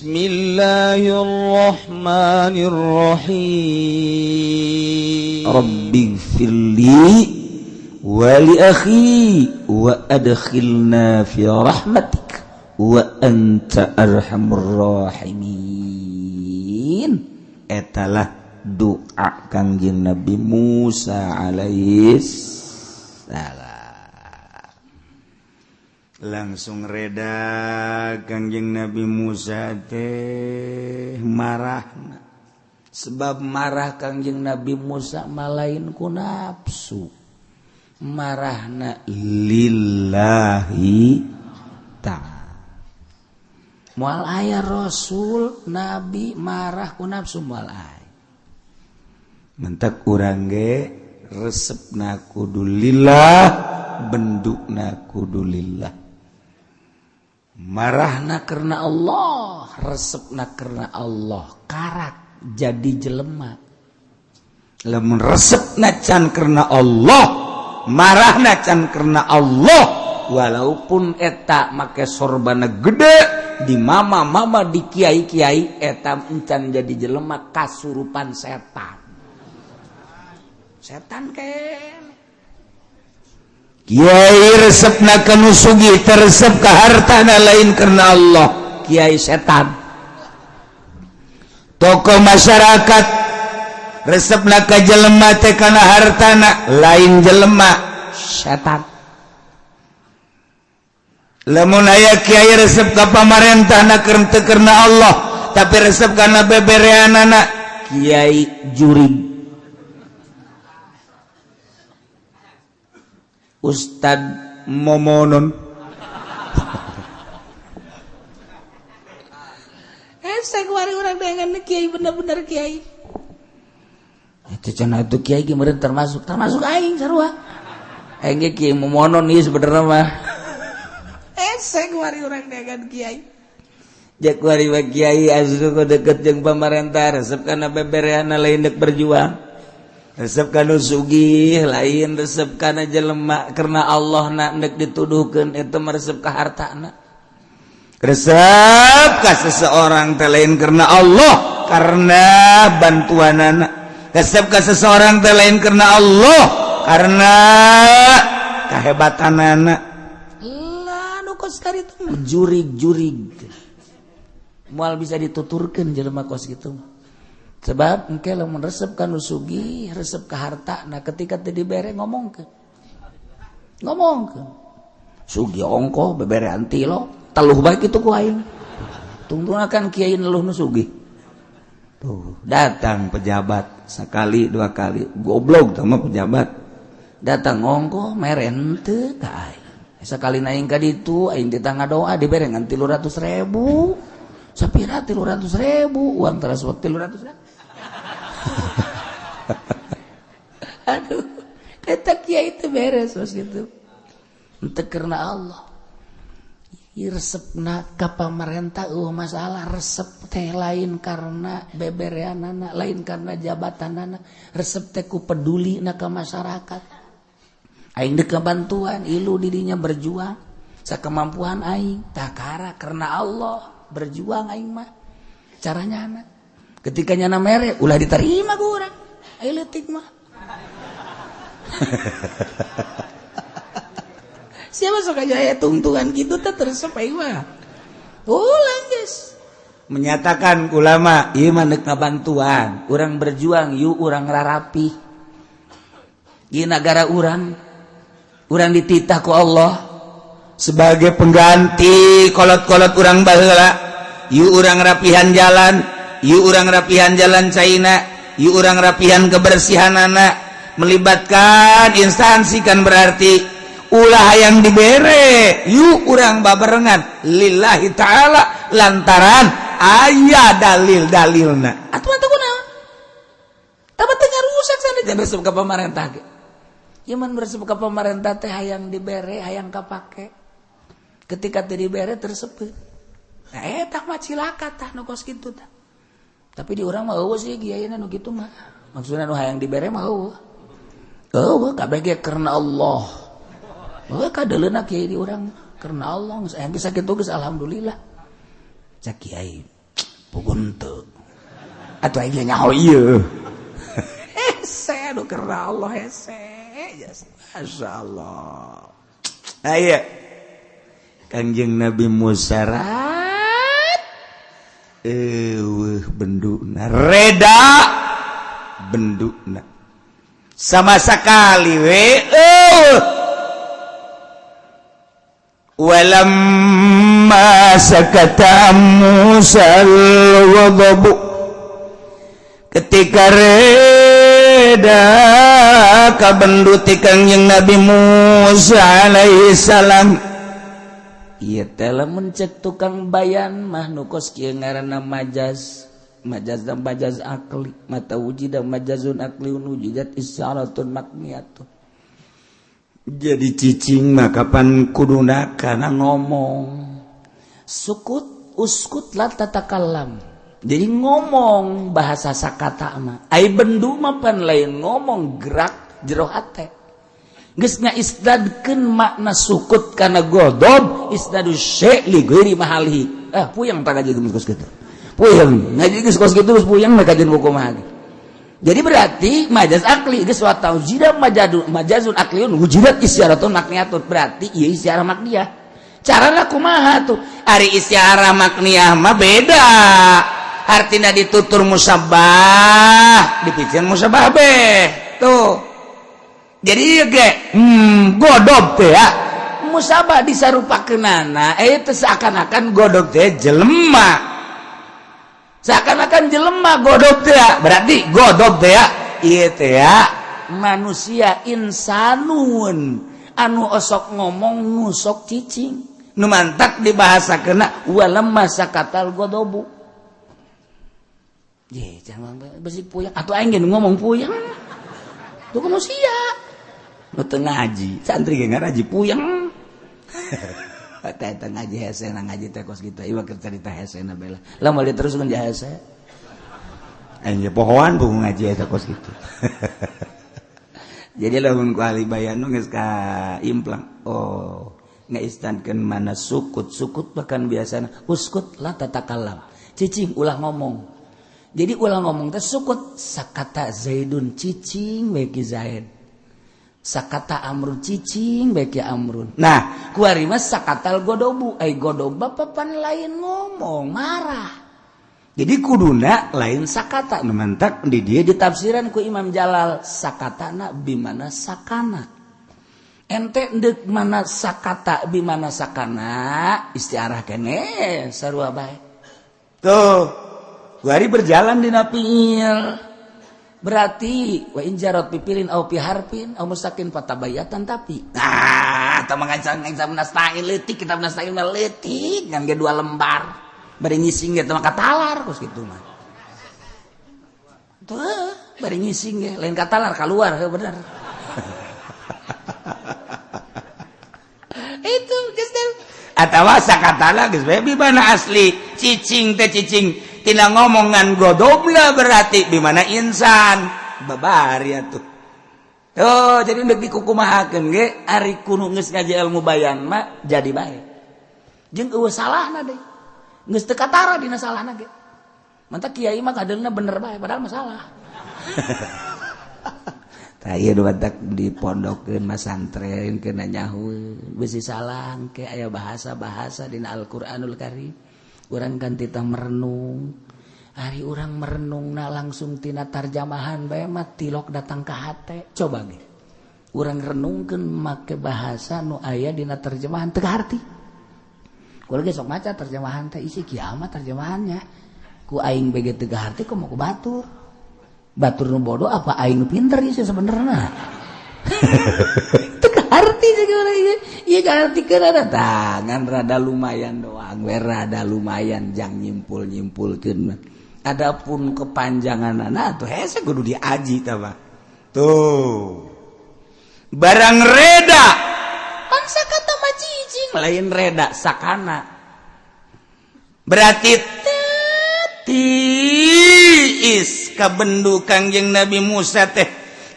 Bismillahirrahmanirrahim. Rabbighfirli wa li akhi wa adkhilna fi rahmatik wa anta arhamur rahimin. Etalah doa Kangjeng Nabi Musa alaihis salam. Langsung reda Kangjeng Nabi Musa teh marah. Sebab marah Kangjeng Nabi Musa malain ku nafsu, marahna lillahi ta'ala. Moal aya rasul nabi marah ku nafsu, moal aya. Mentak urang ge resepna kudu lillah, bendukna kudu lillah. Marahna karena Allah, resepna karena Allah, karak jadi jelema. Lamun resepna can karena Allah, marahna can karena Allah, walaupun eta make sorbana gede di mama-mama di kiai-kiai, eta encan jadi jelema, kasurupan setan. Setan ken. Kiai resepna ka nu sugih, teresep ka hartana lain karena Allah, kiai setan. Tokoh masyarakat resepna ka jelema teh kana hartana, lain jelema, setan. Lamun aya kiai resep ka pamarentah na teu karena Allah, tapi resep kana bebereanana, kiai jurig. Ustad Momonon. Saya kemarin orang dengan kiai bener-bener kiai. Itu cenah itu kiai gimana termasuk termasuk aing sarua. Aing ge kiai Momonon ieu sebenarnya mah. Saya kemarin orang dengan kiai. Jak kuari mah kiai asup deket jeung pamarentah, resep kana bebereana, lain dek berjuang. Resep kana sugih, lain resep kana jelema karena Allah na ndek dituduhkeun, eta mah resep ka hartana. Resep ka seseorang teh lain karena Allah, karena bantuanana. Resep ka seseorang teh lain karena Allah, karena kehebatanana. Lah nu kos itu jurig-jurig. Moal bisa dituturkeun jelema kos kitu. Sebab engke lamun resep ka nu sugih, resep ka harta, nah ketika teu dibere ngomongkeun. Ngomongkeun. Sugih ongko beberean tilo, teluh bae kitu ku aing. Tungtung akan kiai neluh nu sugih. Tuh, datang pejabat sekali dua kali, goblok sama pejabat. Datang ongko mere henteu ka aing. Sekali naik ka ditu aing di tangga doa dibere ngan 300.000. Sapira 300.000 uang transport 300.000. Aduh, eta kiai itu beres mas gitu. Ente karena Allah. Resepna ka pamarentah eueuh masalah, resep teh lain karena bebereanana, lain karena jabatanana, resep teh ku peduli na ka masyarakat. Aing deuk bantuan, ilu didinya berjuang sakemampuan aing, takara karena Allah berjuang aing mah. Caranya anak ketika nyana mere ulah diterima ku urang. Ayo leutik mah. Siapa sok aja ya tungtungan gitu teh terus aing mah. Ulang guys. Menyatakan ulama ieu mah deuk ngabantuan, urang berjuang yuk urang rarapi. Ieu nagara urang, urang dititah ku Allah sebagai pengganti kolot-kolot urang baheula. Yuk urang rapihan jalan, yuk urang rapihan jalan China, yuk urang rapihan kebersihan anak, melibatkan instansi kan berarti ulah yang dibere, yuk urang babarengan lillahi ta'ala lantaran aya dalil-dalilna. Atuh mah kunaon? Tapi teu ngarusak sana resep ka pamarentah ge. Ieu mah resep ka pamarentah teh hayang dibere, hayang kapake. Ketika teu dibere tersepeuh. Nah eta mah cilaka tah nu kos kitu tah. Tapi di urang mah eueuh sih kiaina nu kitu mah. Maksudna nu hayang dibere mah eueuh. Eueuh kabeh ge karena Allah. Eueuh kadeuleuna kiai di urang karena Allah geus aya bisa kitu geus alhamdulillah. Cak kiai. Pugun teu atuh, aing nyaho ieu hese. Aduh, karena Allah hese. Masya Allah. Aya Kangjeng Nabi Musa rat eueuh benduna, reda benduna sama sekali we eueuh. Walamma sakata Musa al-ghadabu, ketika reda kabendu ti Kangjeng Nabi Musa alaihi salam. Ieu teh lamun cek tukang bayan mah nu kos kieu ngaranna majaz, majaz dan majaz akli. Mata wujida majazun akli wujidat isyaratun makniyatun. Jadi cicing mah kapan kuduna kana ngomong sukut, uskut la tatakallam. Jadi ngomong bahasa sakata mah, ai bendu mah pan lain ngomong, gerak jero hate geus ngaisnadkeun makna sukut kana godob, isnadu syai' li ghairi mahalihi. Ah, puyeng tak ngaji geus kitu, puyeng ngaji geus kos kitu, geus puyeng mah kajian buku mah. Jadi berarti majaz akli geus wa taujida majadu majazun akliun wujidat isyaratun makniyatun, berarti ieu isyarah makniyah. Carana kumaha tuh? Ari isyarah makniyah mah beda, artinya ditutur musabbah, dipicieun musabbah beh tuh. Jadi ieu ge godob teh ya musabah disarupakeunana eh teh seakan-akan godob teh jelema, seakan-akan jelema godob teh ya. Berarti godob teh ya ieu teh ya manusia, insanun anu osok ngomong, nusok cicing, nu mantak dibahasakeunna walamma sakatal godobu. Ye, jangan besi puyeng atau aing ngomong puyeng. Tuh manusia. Nu teu ngaji, santri ge ngaji puyeng. Teh teh ngaji hese, na ngaji teh kos kitu. Ieu keur carita hese na bela. Lah, moal diteruskeun ja hese. Aing ge pohoan buku ngaji eta kos kitu. Jadi lamun ku ahli bayan nu geus ka implang. Oh, ngaistankeun mana sukut, sukut bahkan biasana uskut la tatakallam. Cicing ulah ngomong. Jadi ulah ngomong teh sukut. Sakata Zaidun, cicing we ki Zaid. Sakata Amrun, cicing we ki Amrun. Nah, kuari mah sakatal godobu, ai godob papan lain ngomong, marah. Jadi kuduna lain sakata, nu mantak di dia ditafsiran ku Imam Jalal sakatana bimana sakana. Ente ndek mana sakata bimana sakana, istiarah kene sarua bae. Tuh hari berjalan di fiil, berarti wa in jarot bi fi'lin au fi harfin au musakin fatabayatan. Tapi nah, atau mengancam-ngancam nasta'in leutik, kita nasta'in mah leutik ngan ge dua lembar bari ngising ge teh mah katalar kos kitu mah. Tuh bari ngising ge lain katalar, keluar heuh bener itu geus atawa sakatala geus bae bimana asli cicing teh cicing tina ngomongan, godobna berarti bimana insan babari atuh. Oh, jadi ndek dikukumahakeun ge ari kuno geus ngaji ilmu bayan mah jadi bae jeung eueuh salahna deui, geus teu katara dina salahna ge. Mantak kiai mah kadeungna bener bae, padahal masalah. Tah, ieu nu matak dipondokkeun masantren kena nyahueun bisi salah ke aya bahasa-bahasa dina Al-Qur'anul Karim. Urang kan tita merenung, ari urang merenung na langsung tina tarjamahan bae mah tilok datang ke hate. Coba ge urang renungkeun make bahasa nu aya dina terjemahan, teu harti. Kula ge sok maca terjemahan teh, isi kiamat terjemahannya ku aing bege teu harti, komo ku batur, batur nu bodoh apa aing nu pinter sih sebenarnya. Teu harti sih ieu ieu gartikeun ada tangan rada lumayan doang we, rada lumayan jang nyimpul-nyimpulkeun. Adapun kepanjangan tuh hese, kudu diaji tah mah. Tuh barang reda bangsa kata mah cicing lain reda sakana, berarti tiis kabendu Kangjeng Nabi Musa teh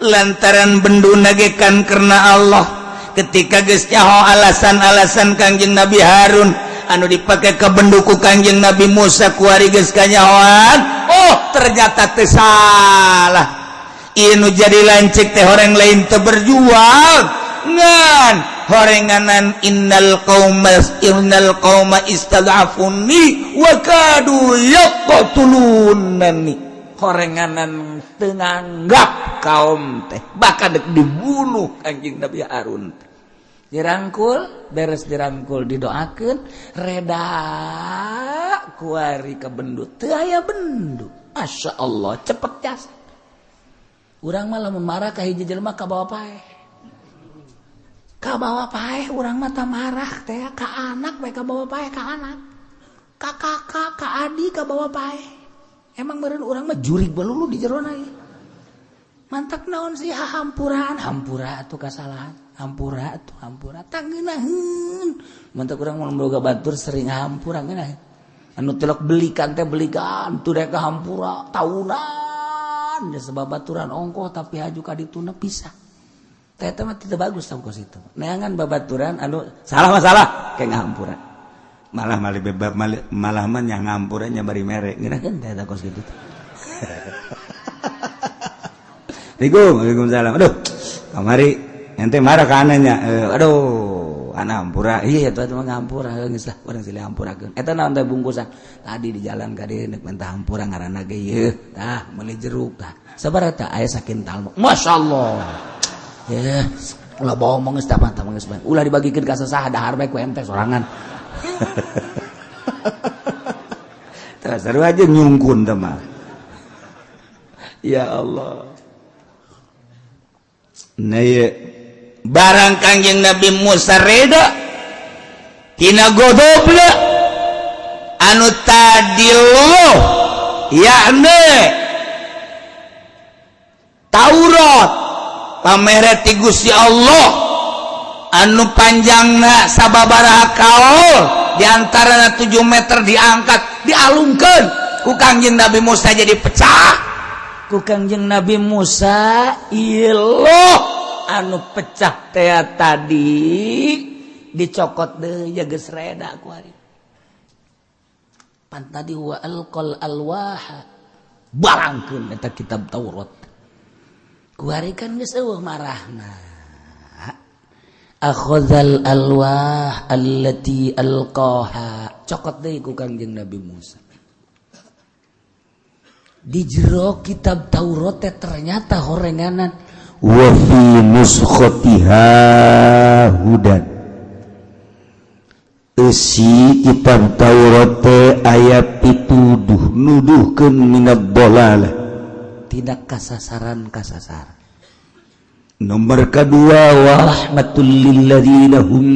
lantaran bendu nagekan karena Allah. Ketika geus nyaho alasan-alasan Kangjeng Nabi Harun Anu dipake ka bendu ku Kangjeng Nabi Musa kuari geus kanyahoan. Oh, ternyata teu salah. Ieu nu jadi lanceuk teh horeng lain teu berjuang, ngan horenganan innal qauma, innal qauma istad'afuni wa kadu yaqtulunani. Horenganan teu nganggap kaum teh, bahkan dek dibunuh Kanjeng Nabi Harun. Dirangkul, beres dirangkul, didoakeun, reda. Kuari ka bendu teu aya bendu. Masya Allah, cepet jasa. Urang mah lamun marah ka hiji jelema kabawa paeh, kabawa paeh. Urang mah marah teh ka anak bae kabawa paeh, ka anak, ka kakak, ka adik kabawa paeh. Emang meureun urang mah jurig balulu di jerona ieu. Mantak naon sih, hampuraan, hampura atuh, kasalahan hampura atuh, hampura tah ngeunaheun. Mantak urang mun boga batur sering hampura, ngeunaheun. Anu tilok belikan teh, belikan tuh rek hampura tahunan ya, sebab baturan ongkoh tapi haju ka dituna pisah teh. Eta mah tidak bagus tau kos itu. Neangan babaturan anu salah masalah kayak ngahampura, malah malah bebab, malah mah nya ngahampura nya bari mere ngeunaheun teh eta kos kitu. Assalamualaikum, waalaikumsalam. Aduh, kamari ente marah ka ananya. Aduh, anak hampura. Iya, eta mah ngahampura geus lah, urang silih hampurakeun. Eta naon teh bungkusan? Tadi di jalan ka dieu nek minta hampura ngaranna ge ieu. Tah, meuli jeruk tah. Sabaraha tah? Aya sakintal. Masyaallah. Ya, ulah bohong geus tah, mantap geus. Ulah dibagikeun ka sasaha, dahar bae ku ente sorangan. Terus seru aja nyungkun teh mah. Ya Allah. Nah, barang Kangjeng Nabi Musa reda tina godobna anu tadi loh, yakni Taurat pamere ti Gusti Allah anu panjangna sababaraha kaol, diantara 7 meter, diangkat, dialungkeun ku Kangjeng Nabi Musa jadi pecah ku Kangjeng Nabi Musa. Iloh anu pecah teh tadi dicokot deui ya, geus reda ku ari. Pan tadi wa alqal alwaha, barangkeun eta kitab Taurat. Ku ari kan geus eueuh marahna. Akhadzal alwah allati alqaha, cokot deui ku Kangjeng Nabi Musa. Di jero kitab Taurat teh ternyata horenganan wa fi nuskhatiha hudan. Eusi kitab Taurat teh aya pituduh, nuduhkeun minad dhalalah, tidak kasasaran kasasar. Nomor kedua, wa rahmatul lil ladzina hum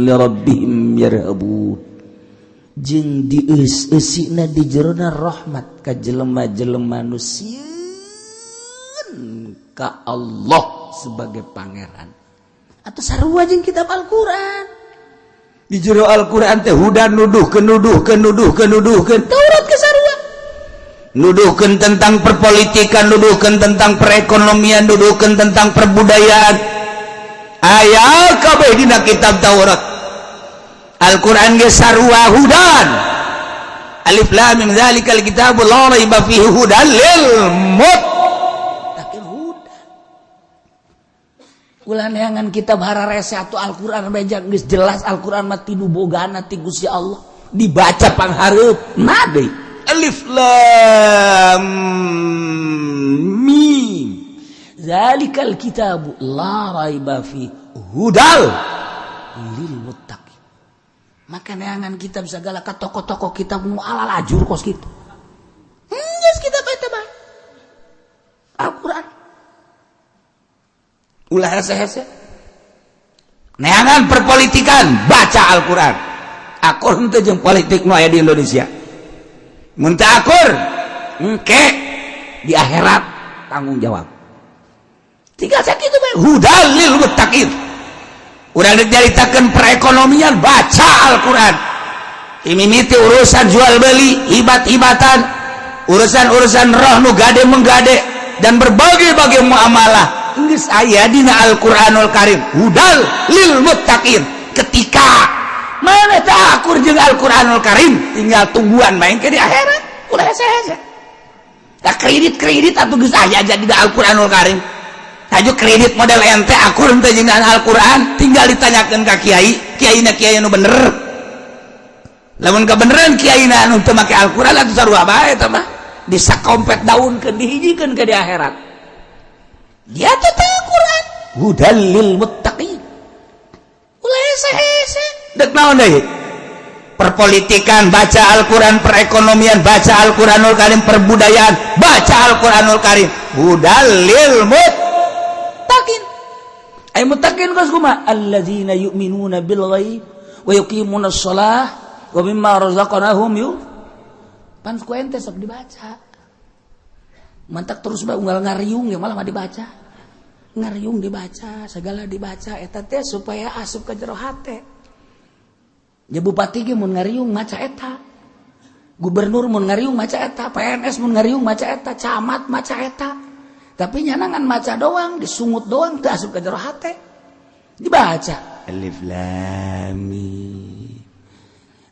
li rabbihim yarhabun, jeung dieus-eusina di jerona rahmat ka jelema-jelema nu sieun ka Allah sebagai pangeran. Atau sarua jeung kitab Al-Qur'an. Di jero Al-Qur'an teh hudan, nuduhkeun, nuduhkeun, nuduhkeun, nuduhkeun. Taurat ke sarua, nuduhkeun tentang perpolitikan, nuduhkeun tentang perekonomian, nuduhkeun tentang perbudayaan, aya kabeh dina kitab Taurat. Al-Qur'an ge sarua, hudan. Alif lam mim dzalikal kitabu la raiba fihi hudan lil muttaqin. Hudan. Ulah neangan kitab hararese atau Al-Qur'an beja, geus jelas Al-Qur'an mah ti nu bogana ti Gusti Allah, dibaca panghareup deui. Alif lam mim zalikal kitabu la raiba fi hudal lil muttaqin. Maka neangan kitab segala ka toko-toko kitab nu ala lajur kos kitu, geus kitab eta mah Al-Qur'an. Ulah hese-hese neangan perpolitikan, baca Al-Qur'an. Akur henteu jeung politik nu aya di Indonesia? Mun teu akur, engke di akhirat tanggung jawab. Tinggal sakitu bae, hudal lil muttaqin. Urang dicaritakeun perekonomian, baca Al-Qur'an. Mimiti urusan jual beli, hibat-hibatan, urusan-urusan roh nu gade menggade dan berbagai-bagai muamalah geus aya dina Al-Qur'anul Karim, hudal lil muttaqin. Ketika Mana teh akur jeung Al-Qur'anul Karim, tinggal tungguan main ke di akhirat. Ulah hese-hese. Lah kredit-kredit atuh geus aya jadi Al-Qur'anul Karim. Haju kredit model ente akur ente jeung Al-Qur'an, tinggal ditanyakeun ka kiai, kiaina kiai anu bener. Lamun kebeneran kiaina anu teu make Al-Qur'an atuh sarua bae eta mah. Disakompet daunkeun dihijikeun ke di akhirat. Dia tuh Al-Qur'an hudal lil muttaqin. Ulah hese-hese. Dek naon deui? Perpolitikan baca Al-Qur'an, perekonomian baca Al-Qur'anul Karim, perbudayaan baca Al-Qur'anul Karim. Hudal lil muttaqin. Ay muttaqin geus kumaha? Alladzina yu'minuna bil ghaib wa yuqimuna shalah wa mimma razaqnahum yu. Pan ku ente sok dibaca. Mantak terus bae unggal ngariung ya malah mah dibaca. Ngariung dibaca, segala dibaca eta teh supaya asup ke jero hate. Ya bupati ge mun ngariung maca eta. Gubernur mun ngariung maca eta, PNS mun ngariung maca eta, camat maca eta. Tapi nyanangan maca doang, disungut doang teu asup ke jero hate. Dibaca alif lam mim.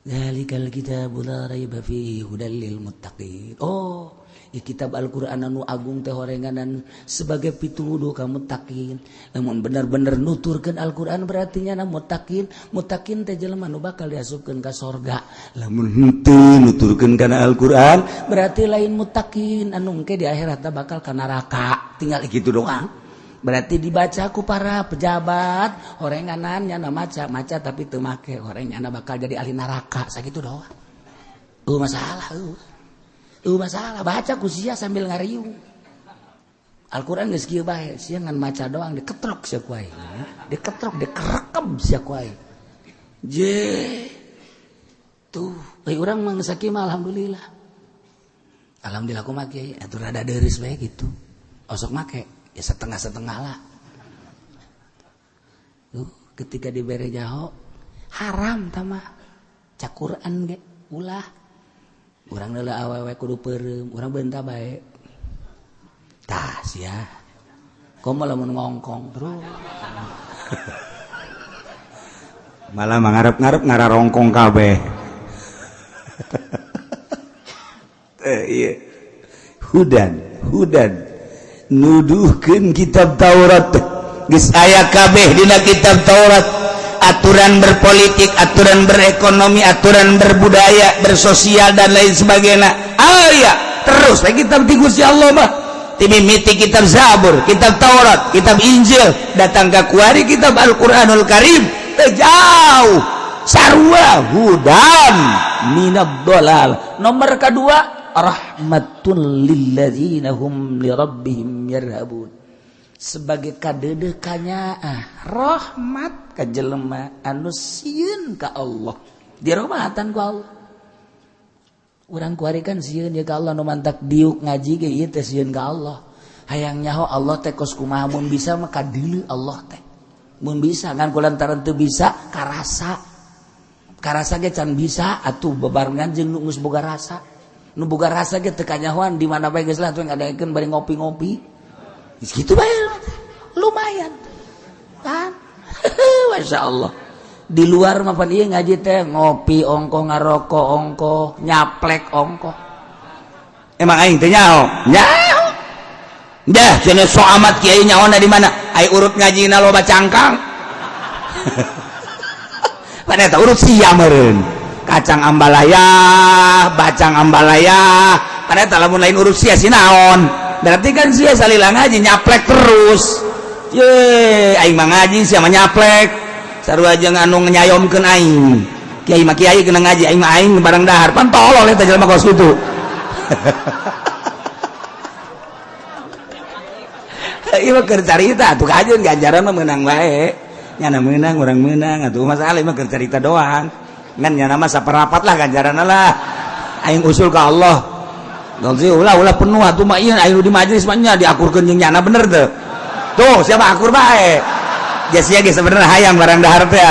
Dzalikal kitabu la raiba fihi hudal lil muttaqin. Oh, kitab Al-Qur'an anu agung teh horenganan sebagai pituduh ka muttaqin. Lamun bener-bener nuturkeun Al-Qur'an berarti nyana muttaqin. Muttaqin teh jelema nu bakal diasupkeun ka sorga. Lamun henteu nuturkeun kana Al-Qur'an berarti lain muttaqin, anu engke di akhirat bakal ka neraka. Tinggal gitu doang. Berarti dibaca ku para pejabat horenganan nyana maca maca tapi teu make, horeng nyana bakal jadi ahli neraka, sakitu doang. Masalah masalah baca ku sia sambil ngariung. Al-Qur'an geus kieu bae, sia ngan maca doang diketrok sia ku aing. Diketrok, dikerekeb sia ku aing. Je. Tuh, euy urang mah geus sakieu mah alhamdulillah. Alhamdulillah kumaha kiai, atuh rada deureus bae gitu. Osok make ya setengah-setengah lah. Tuh, ketika dibere jaho haram tama cak Quran ge ulah. Urang leula awewe kudu peureum, urang beunta bae. Tah sia. Komo lamun ngongkong terus. Malah mangarep-ngarep ngararongkong kabeh. Iya. Hudan, hudan. Nuduhkeun kitab Taurat. Geus aya kabeh dina kitab Taurat. Aturan berpolitik, aturan berekonomi, aturan berbudaya, bersosial dan lain sebagainya. Aya terus lagi kitab ti Gusti Allah mah. Timimiti kitab Zabur, kitab Taurat, kitab Injil, datang ka kuari kitab Al-Qur'anul Karim. Teu jauh. Sarua hudan minad dolal. Nomor kedua rahmatul lilladzina hum li rabbihim yarhabun. Sebagai kadeudeuh kanyaah rahmat ka jelema anu sieun ka Allah, dirahmatan ku Allah. Urang kuari kan sieun ya ka Allah, nu mantak diuk ngaji ge ieu teh sieun ka Allah. Hayang nyaho Allah teh kos kumaha, mun bisa mah kadeuleu Allah teh. Mun bisa ngan kulantaran teu bisa karasa. Karasa ge can bisa atuh bebarengan jeung nu geus boga rasa. Nu boga rasa ge teu kanyahoan di mana bae geus lah tuh ngadaekeun bari ngopi-ngopi. Gitu bae lumayan kan. Masya Allah, di luar mah pan ieu ngaji teh ngopi ongko, ngarokok ongko, nyaplek ongko. Emang aing teh nyaho? Nyaho. Dah cenah sok amat kiai nyaho di mana? Ai urut ngajina loba cangkang. Pan eta urut sia meureun. Kacang ambalaya, bacang ambalaya. Pan eta lamun lain urut sia si naon? Berarti kan sia salila ngaji nyaplek terus. Ye, aing mah ngaji sia mah nyaplek. Sarua jeung anu nyayomkeun aing. Kiai mah kiai kena ngaji, aing mah aing barang dahar. Pan tolol eta jelema kos kitu. Ieu mah keur carita atuh kajeun ganjaran mah meunang bae. Nyana meunang, urang meunang atuh masalah mah keur carita doang. Ngan nyana mah saperapat lah ganjaranna lah. Aing usul ka Allah. Gauzi ulah ulah penuh atuh mah ieu aing di majelis mah nya diakurkeun jeung nyana bener teu. Tuh siapa akur bae. Geus sia ge sebenarnya hayang barang dahar teh.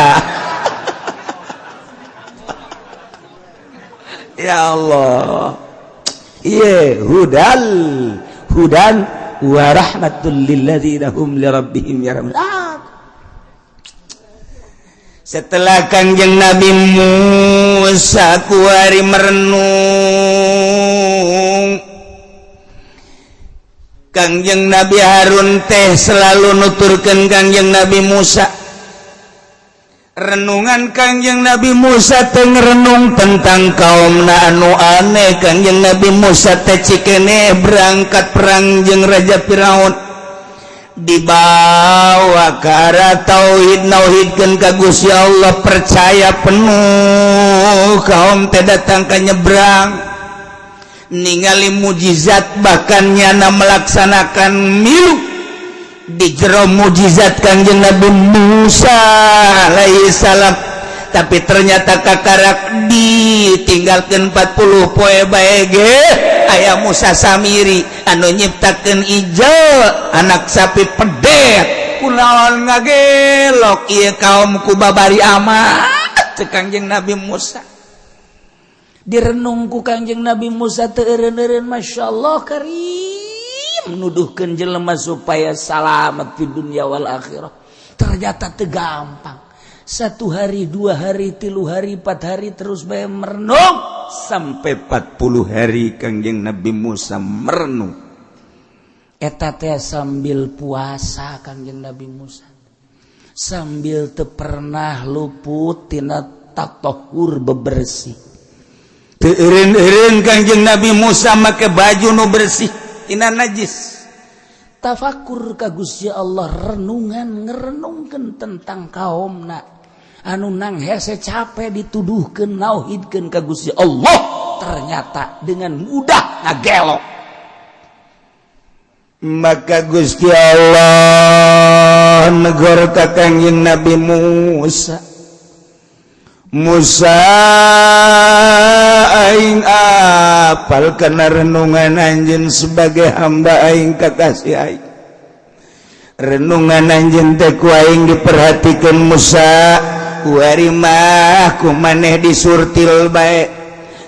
Ya Allah. Ieu hudal hudan wa rahmatul lil ladzina hum li rabbihim yarhamun. Setelah Kangjeng Nabi Musa kuari merenung, Kangjeng Nabi Harun teh selalu nuturkan Kangjeng Nabi Musa. Renungan Kangjeng Nabi Musa teh renung tentang kaum na anu aneh. Kangjeng Nabi Musa teh cikene berangkat perang jeung Raja Firaun, dibawa ke arah tauhid, nauhidkeun ka Gusti Allah, percaya penuh. Kaum teh datang ke nyebrang, ningali mujizat, bahkan nyana melaksanakan milu di jero mujizat Kangjeng Nabi Musa alaihi salam. Tapi ternyata kakarak ditinggalkan 40 poe bae ge aya Musa Samiri anu nyiptakeun ijel, anak sapi pedet. Kunaon ngagelok ieu kaum ku babari amat, cek Kangjeng Nabi Musa. Direnung ku Kangjeng Nabi Musa teu eureun-eureun, Masya Allah karim, nuduhkeun jelema supaya salamat di dunia wal akhirah. Ternyata teu gampang. Satu hari, 2 hari, 3 hari, 4 hari, terus bae merenung sampai 40 hari Kangjeng Nabi Musa merenung. Eta teh sambil puasa Kangjeng Nabi Musa, sambil teu pernah luput tina tatohur, bebersih. Teu eureun-eureun Kangjeng Nabi Musa make baju nu bersih tina najis. Tafakur ka Gusti Allah, renungan, ngerenungkeun tentang kaumna anu nang hese capek dituduhkeun nauhidkeun ka Gusti Allah, ternyata dengan mudah ngagelok. Maka Gusti Allah negor ka Kangjeng Nabi Musa, "Musa, aing apal kana renungan anjeun sebagai hamba aing, kakasih aing. Renungan anjeun teh ku aing diperhatikan. Musa, kuari mah ku maneh disurtil bae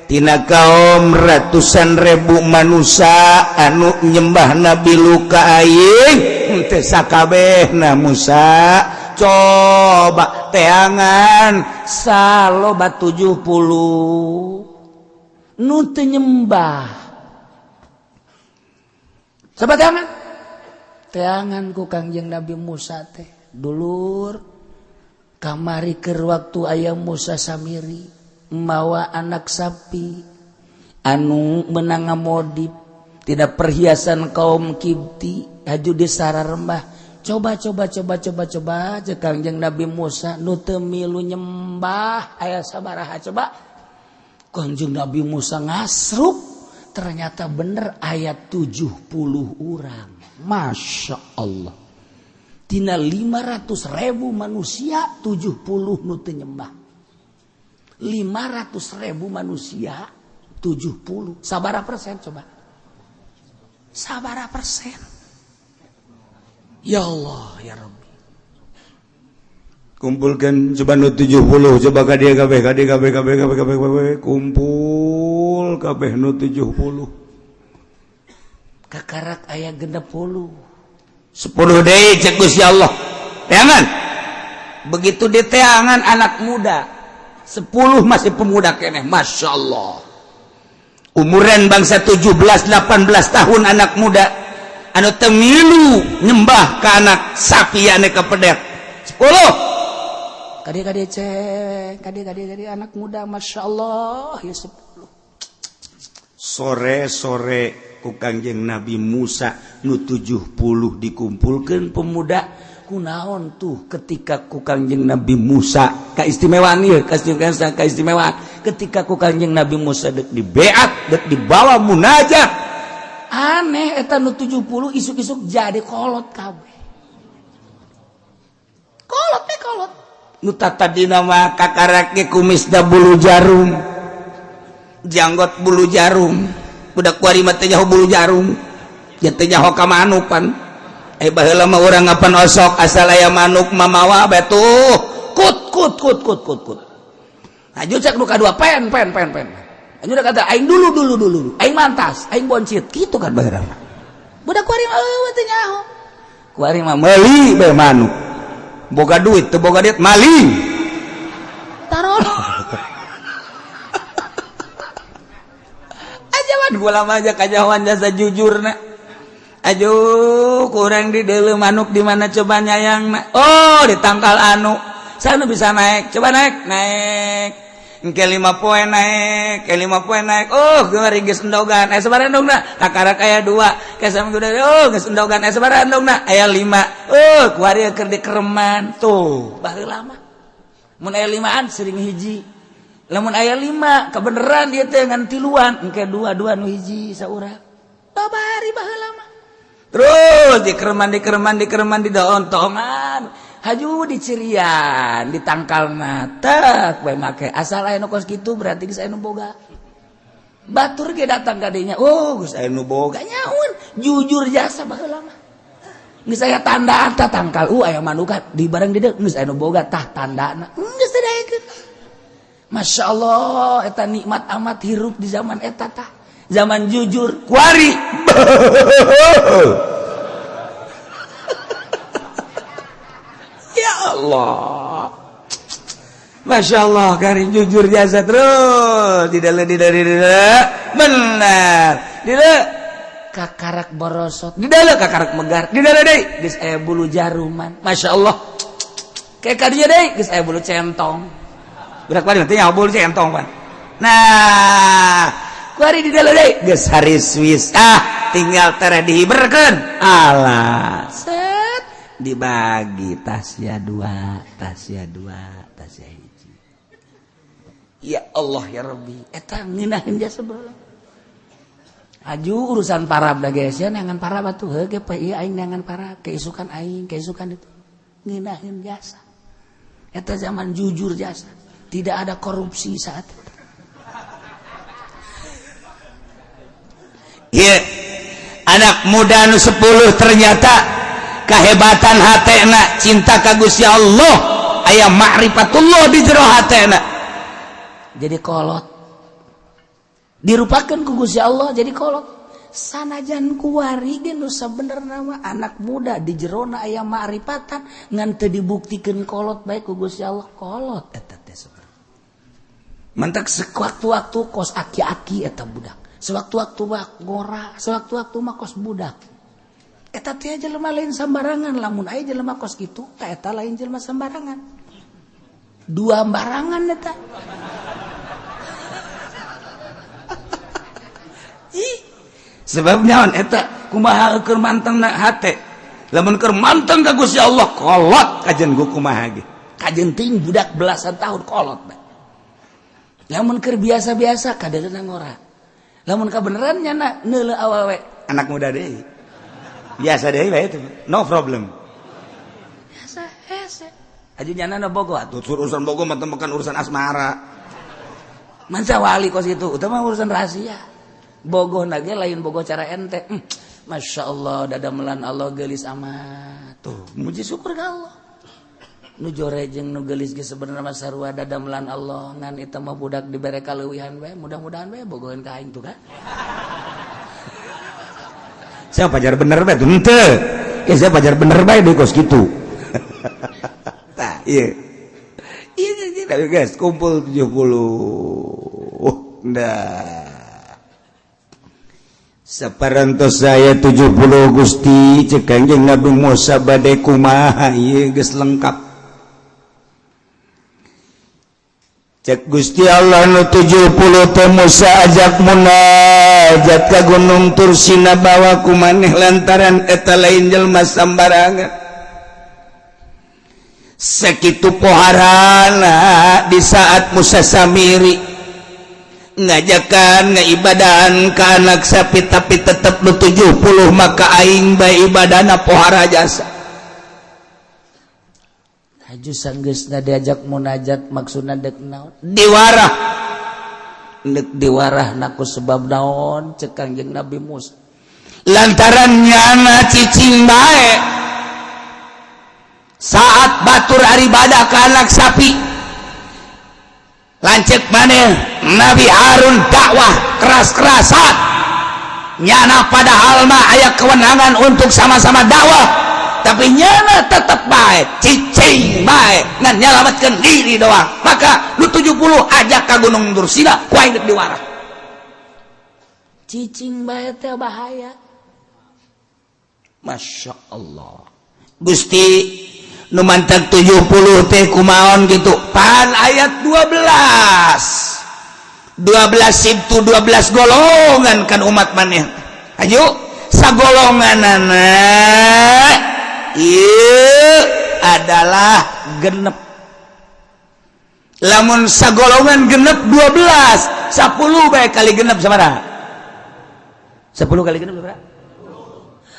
tina kaum ratusan ribu manusia anu nyembah Nabi luka aing teh sakabehna. Musa, coba teangan saloba 70 nu teu nyembah. Coba teangan, teangan ku Kangjeng Nabi Musa teh. Dulur, kamari keur waktu aya Musa Samiri mawa anak sapi anu menang ngamodip tidak perhiasan kaum Kibti haju di rembah. Coba, coba, coba, coba, coba, cek Kangjeng Nabi Musa, nu teu milu nyembah aya sabaraha? Coba Kangjeng Nabi Musa ngasruk, ternyata bener aya 70 orang. Masya Allah, tina 500 ribu manusia 70 nu teu nyembah. 500 ribu manusia 70, sabara persen coba? Sabara persen? Ya Allah ya Rabbi. Kumpulkan coba nu 70, coba ka dia kabeh, ka dia kabeh, kabeh, kabeh, kabeh, kabeh, kumpul kabeh nu 70. Kakarak aya 60. 10 deui, cek Gusti Allah, teangan. Begitu di teangan, anak muda 10, masih pemuda keneh, Masya Allah, umuran bangsa 17 18 tahun, anak muda anu teu milu nyembah ke anak sapi anu kepedet 10. Kade kade cek kade kade kade, anak muda, Masya Allah ya, 10. Sore sore ku Kangjeng Nabi Musa nu 70 dikumpulkan pemuda. Kunaon tuh ketika ku Kangjeng Nabi Musa keistimewaan ieu, keistimewaan, keistimewaan, ketika ku Kangjeng Nabi Musa dek dibeat, dek dibawa munajat, aneh eta nu 70 isuk-isuk jadi kolot kabeh, kolot teh kolot. Nu tadina mah kakarak ge kumisna bulu jarum, janggot bulu jarum. Budak kuari mah teh nyaho bulu jarum ya, teh nyaho ka manuk pan. Eh, baheula mah urang ngapan osok asal aya manuk mamawa bae tuh, kut kut kut kut kut kut. Aju cek nu kadua, pen pen pen pen. Aju udah kata aing dulu dulu dulu, aing mantas, aing boncit gitu kan baheula mah. Budak kuari mah eueuh, teh nyaho. Kuari mah meuli bae manuk, boga duit teu boga duit maling. Tarolol. Ajawan gula aja kajawan jasa jujur na. Aduh, kurang di deuleu manuk di mana coba nyayang na. Oh, di tangkal anu. Sana bisa naik, coba naik, naik. Engke 5 poe naik, ke 5 poe naik. Oh, geus geus endogan. Sabaraha endogna? Kakarak aya 2. Ke sama udah, oh, geus endogan. Sabaraha endogna? Aya 5. Oh, kuari keur dikereman. Tuh, baheula mah. Mun aya 5an sering hiji. Lamun aya 5, kebeneran dia teh ngan tiluan. Engke 2 2 nu hiji saurang. Babari baheula mah. Terus dikereman dikereman dikereman di daontongan. Haju dicirian ditangkalna tek bae make asal aya nu kos kitu berarti geus aya nu boga. Batur ge datang ka dinya, oh geus aya nu boga nyaun, jujur jasa baheula mah. Geus aya tanda tah tangkal, aya manukan di bareng di dieu geus aya nu boga tah tandana. Geus teu daekeun. Masya Allah eta nikmat amat hirup di zaman eta tah. Zaman jujur kuari. Ya Allah, Masya Allah, karin jujur jasa terus tidak tidak tidak benar tidak Kakarak borosot di dalam kakarak megar di dalam deui geus aya bulu jaruman. Masya Allah, kayak kadinya deui geus aya bulu centong berak bari nanti bulu centong pan. Nah, kuari di dalam deui geus hari Swiss, ah tinggal tere dihiberkeun alah set dibagi tasya 2 tasya 2 tasya hiji. Ya Allah ya Rabbi, eta ngeunaheun jasa baheula. Aju urusan parab da geus ya neangan parab atuh heuh ge ieu aing neangan parab keisukan aing keisukan itu ngeunaheun jasa. Eta zaman jujur jasa, tidak ada korupsi saat itu. Iya, anak muda nu 10 ternyata kehebatan hatena cinta ka Gusti Allah, aya ma'rifatullah di jero hatena. Jadi kolot dirupakan ku Gusti Allah jadi kolot. Sanajan kuari ge nu sabenerna mah anak muda di jerona aya ma'rifatan ngan teu dibuktikeun kolot bae ku Gusti Allah kolot eta teh sebenarnya. Mentak sewaktu-waktu kos aki-aki eta budak, sewaktu-waktu mah ngora, sewaktu-waktu mah kos budak. Eta teh jelema lain sembarangan, lamun aya jelema kos kitu tah eta lain jelema sembarangan. Dua barangan eta. Ih, sebab nyaon eta kumaha keur mantengna hate. Lamun keur manteng ka Gusti Allah kolot kajen gu kumaha ge. Kajen ting budak belasan tahun kolot bae. Lamun keur biasa-biasa kadeuleuh ngora. Lamun kabeneran nyana neuleuh awewe anak muda deui. Biasa deui bae itu, no problem. Biasa hese. Aju nyana na bogo atuh urusan bogo mah bukan urusan asmara. Manca wali kos itu, utama urusan rahasia. Bogoh nage lain bogoh cara ente. Masya Allah dadamelan Allah gelis amat. Tuh, muji syukur ka Allah. Nu jore jeung nu gelis ge sebenarnya mah sarua dadamelan Allah ngan eta mah budak dibere kaleuwihan bae, mudah-mudahan bae bogoheun ka aing tuh kan. Saya pajar bener bae tuh henteu. Ya saya pajar bener bae deui kos kitu. Tah, ieu. Ieu ieu guys, kumpul 70. Nah. Saparantos saya 70 Gusti cek Kangjeng Nabi Musa bade kumaha ieu geus lengkap. Cek Gusti Allah nu 70 teh Musa ajak munajat ka Gunung Tursina bawa ku maneh lantaran eta lain jelema sambarangan. Sakitu poharana di saat Musa Samiri ngajakan ngaibadahan ke anak sapi tapi tetep nu 70 maka aing bae ibadana pohara jasa. Haju sanggeusna diajak munajat maksudna dek naon? Diwarah. Dek diwarah naku sebab naon cek Kangjeng Nabi Musa. Lantaran nyana cicing bae saat batur aribadah ke anak sapi lancek maneh Nabi Harun dakwah keras-kerasan nyana padahal mah aya kewenangan untuk sama-sama dakwah Tapi nyana tetep bae cicing bae, ngan nyalamatkan diri doang. Maka lu 70 ajak ke Gunung Tursina ku aing deuk diwarah. Cicing bae teh bahaya. Masya Allah, Gusti, nu mantak 70 teh kumaon gitu? Pan ayat 12, 12 itu 12 golongan kan umat maneh. Ayo, sagolongan anak ieu adalah genep. Lamun sagolongan genep 12, 10 bae kali genep sabaraha? 10 kali genep sabaraha?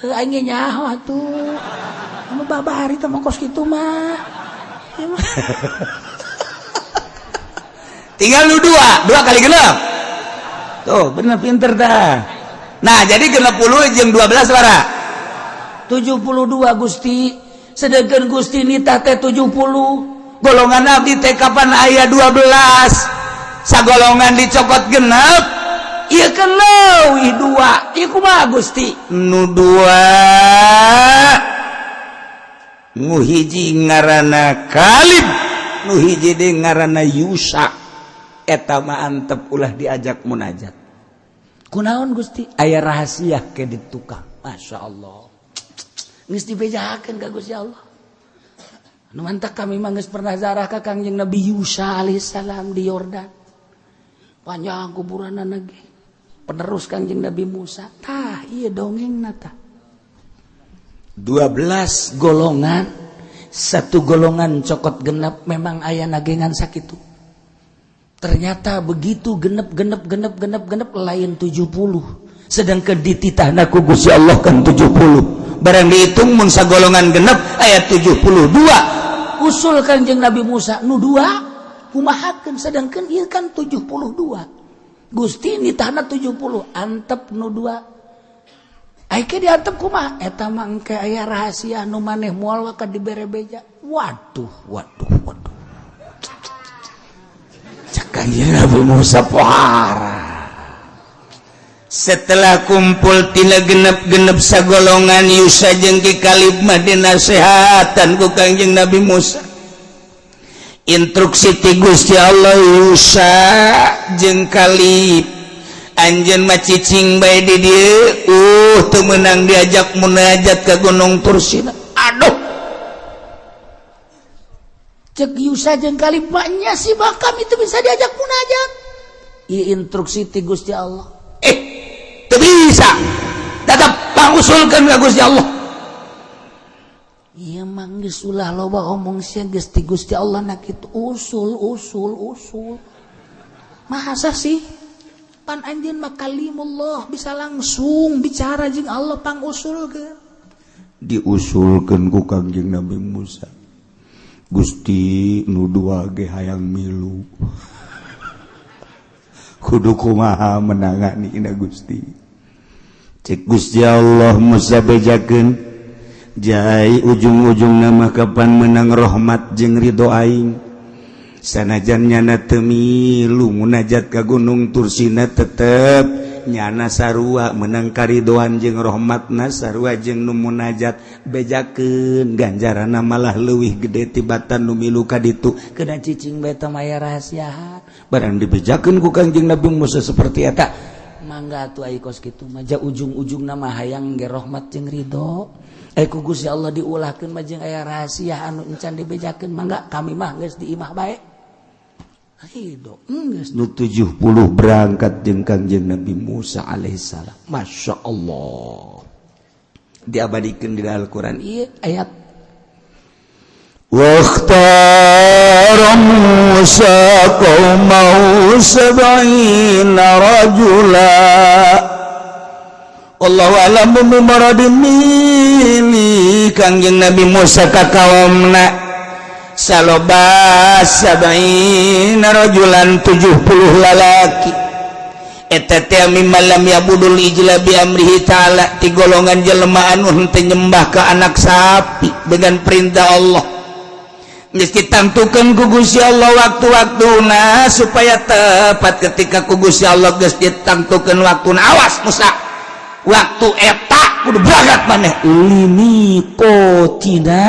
Heuh, aing ge nyaho atuh. Anu babari teh mah kos kitu mah. Ieu mah. Tinggal lu dua, dua kali genep tuh. Bener, pinter dah. Nah, jadi 60 jeung 12 sabaraha? 72, Gusti. Sedangkan Gusti nitah teh 70. Golongan abdi teh kapan aya 12, sagolongan dicokot genep, ieu kan leuwih dua. Ieu kumaha, Gusti? Nu dua nu hiji ngaranna Kalib, nu hiji deui ngaranna Yusa. Eta mah antep, ulah diajak munajat. Kunaon, Gusti? Aya rahasia ke di tukang. Masya Allah, geus dibejakeun ka Gusti Allah. Nu mantak kami mah geus pernah zarah ka Kangjeng Nabi Yusa alaihissalam di Yordan. Panjang kuburanna ge, penerus Kangjeng Nabi Musa. Tah, ieu dongengna tah. 12 golongan, satu golongan cokot genep. Memang aya nagengan sakitu. Ternyata begitu genep, genep, genep, genep, genep, lain 70, sedangkan dititahna ku Gusti Allah kan 70. Barang dihitung, mun sagolongan genep ayat 72. Usul Kanjeng Nabi Musa, nu dua kumahakeun, sedangkan ieu kan 72, Gusti nitahna 70. Antep nu dua. Aike diantep kumaha? Eta mah engke aya rahasia nu maneh moal ka dibere beja. Waduh, waduh, waduh. Cek Kanjeng Nabi Musa, pohara. Setelah kumpul tina genep-genep sagolongan, Yusa jeung Ki Kalib mah dinasehatan ku Kangjeng Nabi Musa. Instruksi ti Gusti Allah, Yusa jeung Kalib, anjeun mah cicing bae di dieu, teu meunang diajak munajat ke Gunung Tursina. Aduh. Cek Yusa jeung Kalib mah nya sih, bah kami itu bisa diajak munajat. Ieu instruksi ti Gusti Allah. Eh, teu bisa, tetap pangusulkeun ka Gusti Allah. Ieu mah geus ulah loba omong sia, geus ti Gusti Allah na kitu. Usul, usul, usul. Masa sih? Pan anjeun mah kalimullah, bisa langsung bicara jeung Allah, pangusulkeun. Diusulkeun ku Kangjeng Nabi Musa, Gusti, nu dua ge hayang milu, kudu kumaha menangani ina, Gusti? Cek Gusti Allah, Musa, bejakeun jai, ujung-ujung nama kapan menang rahmat jeung ridho aing. Sanajan nyana teu milu munajat ka Gunung Tursina, tetep nyana sarua menang karidoan jeung rahmatna, sarua jeung nu munajat. Bejakeun, ganjaranna malah leuwih gede tibatan nu milu ka ditu. Kena cicing bae teh aya rahasia. Barang dibejakeun ku Kangjeng Nabi Musa seperti eta, mangga atuh, ai kos kitu mah ja ujung-ujung nama hayang ge rahmat jeung ridho. Eh, ku Gusti Allah diulahkeun mah jeung aya rahasia anu encan dibejakeun. Mangga, kami mah geus di imah bae, ridho geus. Nu 70 berangkat jeung Kangjeng Nabi Musa alaihissalam. Masya Allah, diabadikan di Al-Quran ieu ayat. واختار موسى قومه 70 رجلا. Allahu a'lam bimuradi. Milih Kangjeng Nabi Musa ka kaumna saloba 70 rajulan, 70 lalaki. Eta teh mimman lam ya'budul ijla bi amrihi ta'ala, ti golongan jelema anu henteu nyembah ka anak sapi dengan perintah Allah. Geus ditantukeun ku Gusti Allah waktu-waktuna supaya tepat. Ketika ku Gusti Allah geus ditantukeun waktuna, awas Musa, waktu eta. Kudu berangkat maneh limiqatina,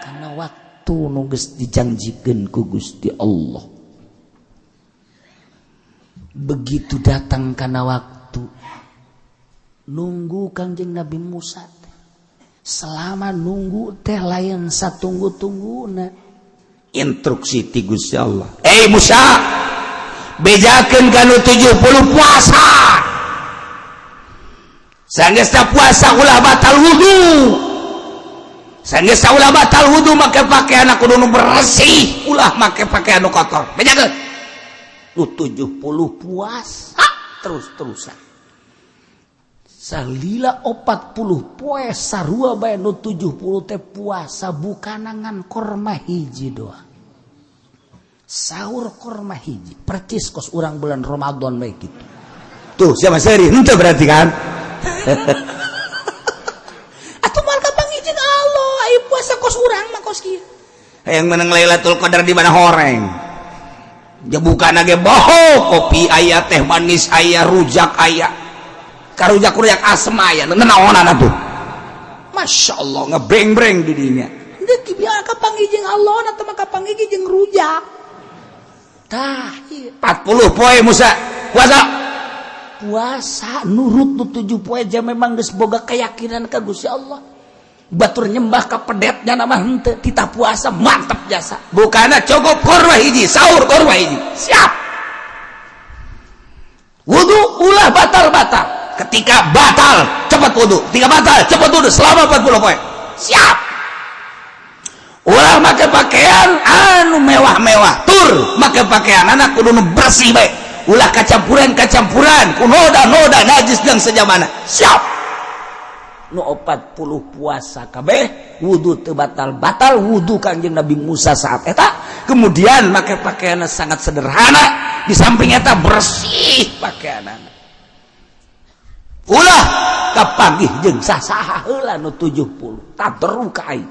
karena waktu nu geus dijanjikeun ku Gusti Allah. Begitu datang karena waktu nunggu Kangjeng Nabi Musa teh. Selama nunggu teh lain satunggu-tungguna. Instruksi ti Gusti Allah, "Eh Musa, bejakeun kanu 70 puasa. Sanggeusna puasa ulah batal wudu. Sanggeusna ulah batal wudu, make pakaian kudu nu bersih, ulah make pakaian nu kotor. Bejakeun nu 70 puasa terus-terusan." Salila 40 poe sarua bae nu 70 teh puasa, bukan ngan korma hiji doang, sahur korma hiji, percis kos urang bulan Ramadan bae gitu. Tuh, siapa seri henteu berarti kan? Atuh moal kapanggih jeung Allah ai puasa kos urang mah kos kieu. Yang menang Lailatul Qadar di mana horeng? Ya bukan ge boho, kopi aya, teh manis aya, rujak aya, karujak rujak asem aya, naonan atuh. Masya Allah, ngebreng-breng di dinya. Deuk biar kapanggih jeung Allah atau mah kapanggih jeung rujak. Tah. 40 poe Musa puasa. Puasa nurut nu 7 poe jam memang geus boga keyakinan ka Gusti Allah. Batur nyembah ka pedetnya nama henteu, titah puasa mantep jasa. Bukana cukup korma hiji sahur, korma hiji siap, wudu ulah batal-batal. Ketika batal cepat wudu, ketika batal cepat wudu selama 40 poe. Siap, ulah make pakaian anu mewah-mewah, tur make pakaian anak kudu nu bersih bae, ulah kacampuran-kacampuran ku noda-noda najis dan sejamana. Siap, nu 40 puasa kabeh wudu teu batal-batal wudu Kanjeng Nabi Musa saat eta. Kemudian make pakaian sangat sederhana, di samping eta bersih pakaian, ulah kapanggih jeung sasaha heula nu 70 taberu ka aing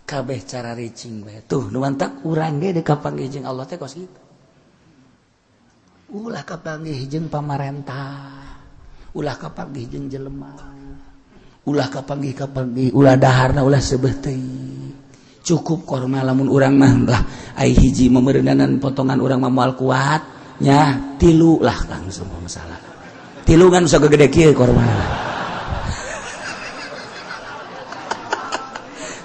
kabeh cara ricing bae. Tuh, nu mantak urang ge deuk kapanggih jeung Allah teh kos kitu. Ulah kapanggih jeung pamarentah, ulah kapanggih jeung jelema, ulah kapanggih kapanggih, ulah daharna ulah seubeuh teuing, cukup korma. Lamun urang mah lah ai hiji memeureunanan potongan urang mah moal kuat nya, tilu lah langsung masalah. Tilu kan bisa gede kieu korma.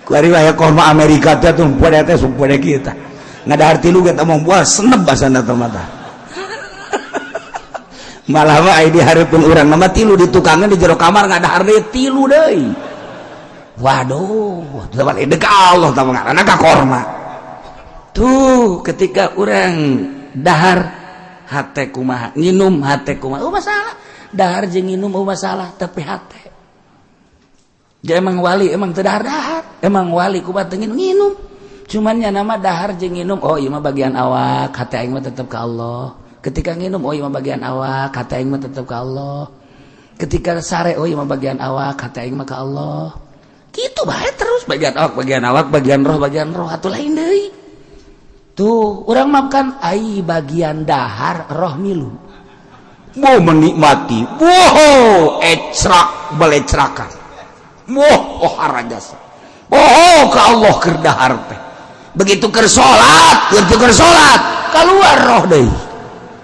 Kuari aya korma Amerika teh tuh poe teh sumpah kieu tah. Ngadahar tilu ge teh moal seneb basana teh mata. Malah mah ai dihareupeun urang mah tilu di tukangan di jero kamar ngadahar deui tilu deui. Waduh, teu balik ka Allah tah ngaranna ka korma. Tuh, ketika urang dahar hate kumaha, nginum hate kumaha, oh masalah. Dahar jeung nginum oh masalah, tapi hate. Ja emang wali emang teu dahar-dahar, emang wali kumaha teu nginum. Cuman nya nama dahar jeung nginum, oh ieu mah bagian awak, hate aing mah tetep ka Allah. Ketika nginum, oh ieu mah bagian awak, hate aing mah tetep ka Allah. Ketika sare, oh ieu mah bagian awak, hate aing mah ka Allah. Gitu bae terus, bagian awak, bagian awak, bagian roh, bagian roh, atuh lain deui. Tuh, urang mah kan ai bagian dahar roh milu. Mau menikmati, wow, ecrak belecrakan. Wah, oh harajasa. Oh, ka Allah keur dahar teh. Begitu keur salat, begitu keur salat, keluar roh deui.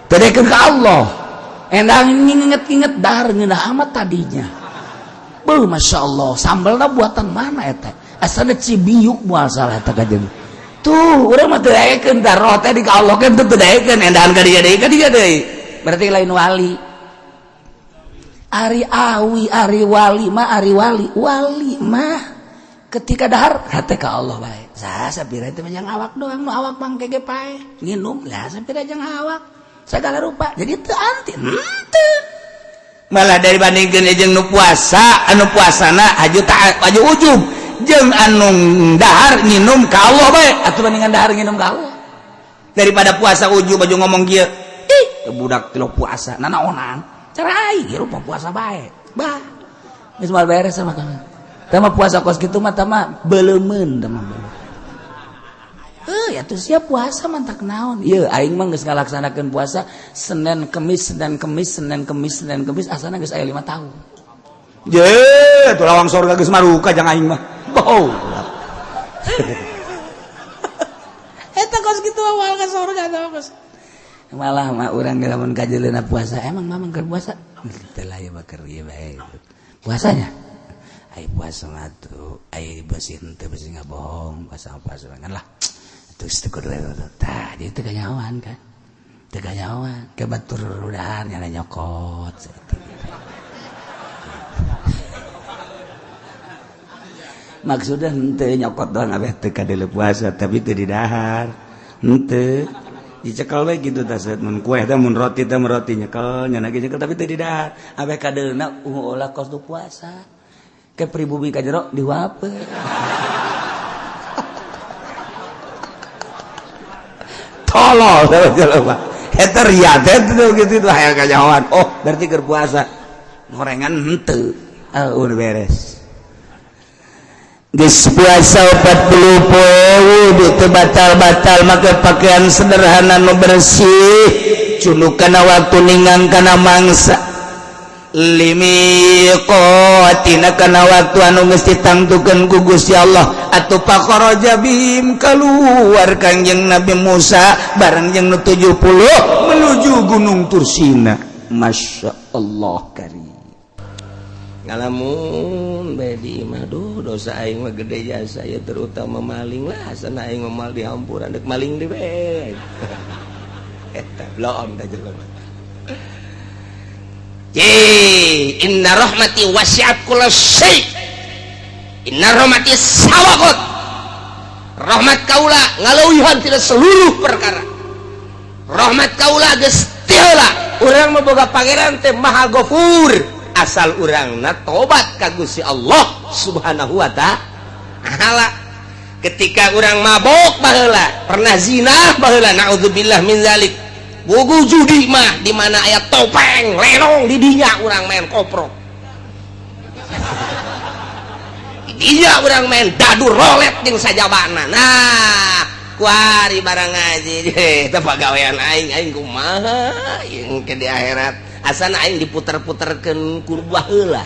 Teu ka Allah. Endang nginget-nginget dahar ngeunah amat tadinya. Beuh, Masya Allah, sambalna buatan mana eta? Asalna Cibiuk moal salah eta kajeng. Tuh, urang mah teu daekeun tah roh teh di ka Allah kan teu daekeun, endahan ka dieu deui, ka dieu deui. Berarti lain wali. Ari awi ari wali mah, ari wali wali mah ketika dahar hate ka Allah bae. Saha sapira teh jang awak doang, nu awak mangke ge pae. Nginum lah sapira jang awak. Segala rupa. Jadi teu anti henteu. Malah dari bandingkeun jeung nu puasa, anu puasana haju ta haju ujub jeung anu dahar nginum ka Allah bae. Atuh bandingan dahar nginum ka Allah. Daripada puasa ujub baju ngomong kieu. Ih, budak teu puasa, nanaonan. Cara aing rupa puasa bae. Bah. Geus moal beres sama kamu. Tama puasa kos kitu mah tama beleumeun tama. Ya tuh siap puasa mantak naon. Ieu aing mah geus ngalaksanakeun puasa Senin Kemis, Senin Kemis, Senin Kemis, Senin Kemis asana geus aya 5 tahun. Je, tuh lawang sorga geus maruka jang aing mah. Bau. Eta kos kitu awal ka sorga tah kos. Malah mah urang ge lamun kajeleuna puasa, emang mamang keur puasa? Teu lah ieu mah keur ieu bae. Puasanya? Ai puasa mah tuh, ai beusi henteu beusi ngabohong, puasa puasa kan lah. Terus teu kudu tah, jadi teu kanyahoan kan. Teu kanyahoan, ke batur udahan nyala nyokot. Maksudnya henteu nyokot doang abeh teu kadeuleu puasa tapi teu didahar. Henteu dicekel we gitu tah mun kue teh mun roti teh mun roti nyekel nya ge nyekel tapi teu didahar. Abeh kadeulna ulah kos nu puasa. Ke pribumi ka jero diwape. Tolol jelema. Eta ria teh gitu tuh hayang kanyahoan. Oh, berarti keur puasa. Gorengan henteu. Ah, udah beres. Geus puasa 40 poe teu batal-batal make pakaian sederhana nu bersih cunduk kana waktu ninggang kana mangsa limiqatina kana waktu anu geus ditangtukeun ku Gusti Allah atuh pakharaja bihim kaluar Kangjeng Nabi Musa bareng jeung nu 70 menuju Gunung Tursina. Masya Allah karim. Ngalamun bae di imah duh dosa aing mah gede jasa ya terutama maling lah asana aing mah mal dihampuran dek maling deui bae. Eta bloon da jelema. Ye inna rahmati wasi'at kulla syai. Inna rahmati sawaqat. Rahmat kaula ngaleuwihan tina seluruh perkara. Rahmat kaula geus teu heula. Urang mah boga pangeran teh Maha Ghafur. Asal urangna tobat ka Gusti Allah Subhanahu wa ta'ala. Ketika urang mabok baheula, pernah zina baheula, naudzubillah min zalik. Bogo judi mah di mana aya topeng, lenong di dinya urang main koprok. Di dinya urang main dadu rolet jeung sajabana. Nah, kuari barang ngaji teh pagawean aing, aing kumaha jeung ke di akhirat. Asana aing diputer-puterkeun ku baheula.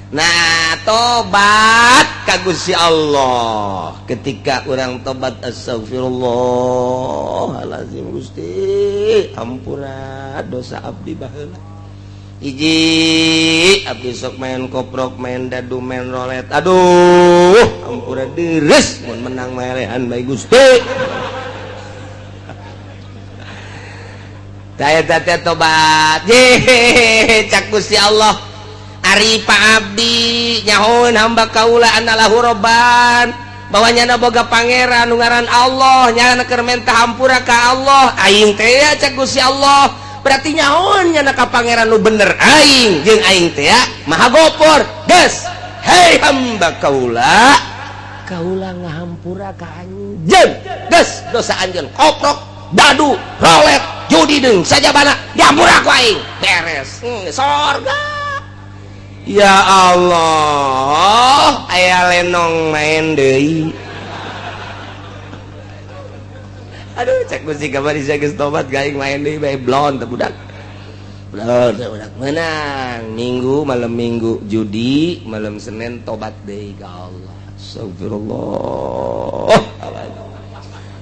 Nah, tobat ka Gusti Allah. Ketika urang tobat astagfirullahalazim Gusti, ampura dosa abdi baheula. Hiji abdi sok main koprok, main dadu, main rolet. Aduh, ampura deres mun menang melehan bae Gusti. Saya tobat cak Gusti Allah ari Pak Abdi nyahoeun hamba kaula anallahu robban bahwa nyana boga pangeran nu ngaran Allah nyana keur menta hampura ka Allah aing teh ya cak Gusti Allah berarti nyahoeun nyana ka pangeran nu bener aing jeung aing teh ya Maha Gopor geus hei hamba kaula kaula ngahampura ka anjeun geus dosa anjeun koprok dadu rolet judi deung sajabana diampura ku aing beres sorga ya Allah aya lenong main deui aduh cek Gusti kamari sia geus tobat gaing main deui bae blon teh budak blon teh budak menang minggu malam minggu judi malam Senin tobat deui ka Allah astagfirullah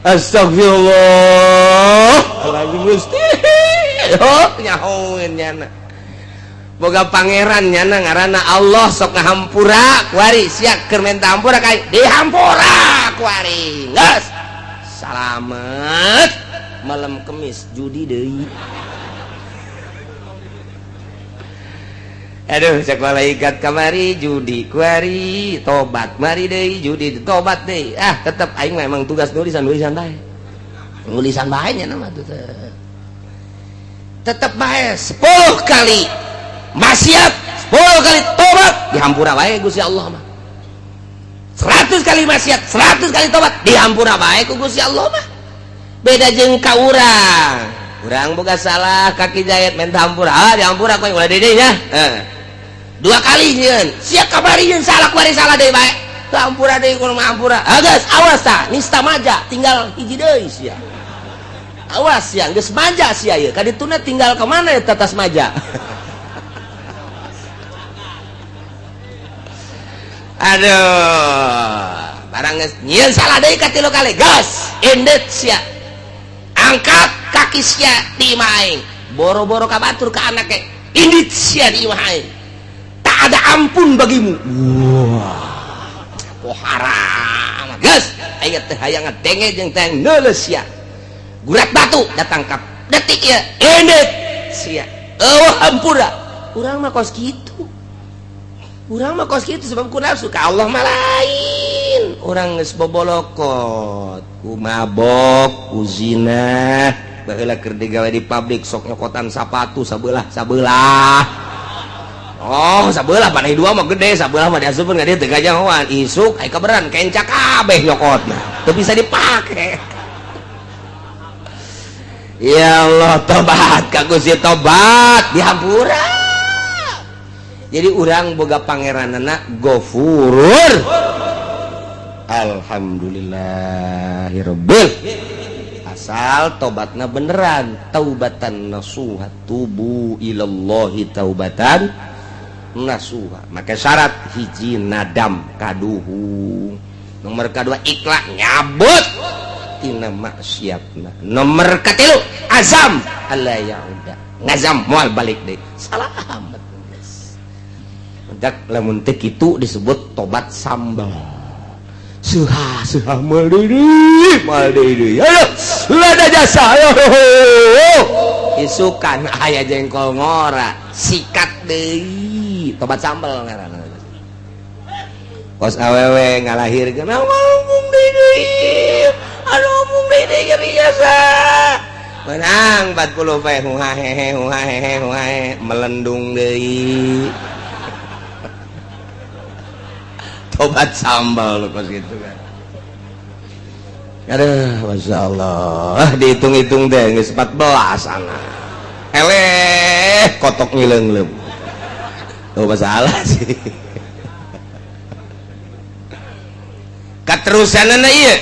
astagfirullah lagi Gusti oh nyahoeun nyana boga pangeran nyana ngaranna Allah sok ngahampura kuari sia keur menta hampura ka dihampura kuari geus salamet malam Kemis judi deui aduh cek malaikat kamari judi kuari tobat mari deui judi tobat deui ah tetep aing memang tugas nulisan nulisan bae nulisan bae nya nama tuh tetep bae 10 kali maksiat 10 kali tobat dihampura bae Gusti Allah mah 100 kali maksiat 100 kali tobat dihampura bae ku Gusti Allah mah beda jeung ka urang urang boga salah kaki jahit menta hampura ah dihampura ku ulah deui nya dua kali nyeun sia kabari nyeun salah kuari salah deui bae teu hampura deui kudu hampura ah geus awas tah nista maja tinggal hiji deui sia awas sia geus maja sia ieu kadituna tinggal ka mana eta tas maja. Aduh, barang geus nyieun salah deui katilu kali, gas indet sia, angkat kaki sia di imah aing. Boro-boro ka batur, ka anak ge indit sia di imah aing, tak ada ampun bagimu. Wah, oh haram geus, aing teh hayang ngadenge jeung teh neuleus sia. Gurat batu datang ka detik ieu, indit sia, eueuh hampura. Urang mah kos kitu, urang mah kos kitu, sebab ku nafsu. Ka Allah mah lain. Urang geus bobolokot ku mabok, ku zina. Baheula keur digawe di pabrik sok nyokotan sapatu sabelah sabelah. Oh, sabelah mana dua mah gede, sabelah mah diasupkeun ka dieu teu gajahoan. Isuk aya kaberan kenca kabeh nyokotna, teu bisa dipake. Ya Allah, tobat ka Gusti, tobat dihampura. Jadi urang boga pangeranana Gofurur. Alhamdulillahirabbil, asal tobatna beneran, taubatan nasuha, tubu ilallahi taubatan nasuha. Maka syarat hiji nadam kaduhung, nomor kedua ikhlas nyabut tina maksiatna, nomor katilu azam alla yauda, ngazam moal balik deui. Salamet geus. Mendak lamun teu kitu disebut tobat sambal. Suha suha, moal deui, moal deui, ayo lada jasa, ayo. Isukan aya jengkol ngora, sikat deui, tobat sambal ngaranna. Kos awewe ngalahirkeun, ngomong deui, aduh, ngomong deui ge biasa menang 40 pe, huhahehe huhahehe huhahe, melendung deui. Tobat sambal kos gitu kan. Aduh, Masya Allah, dihitung-hitung deh geus 14 anak. Eleh, kotok ngileung-leung. Oh, masalah sih. Katerusanana ieu,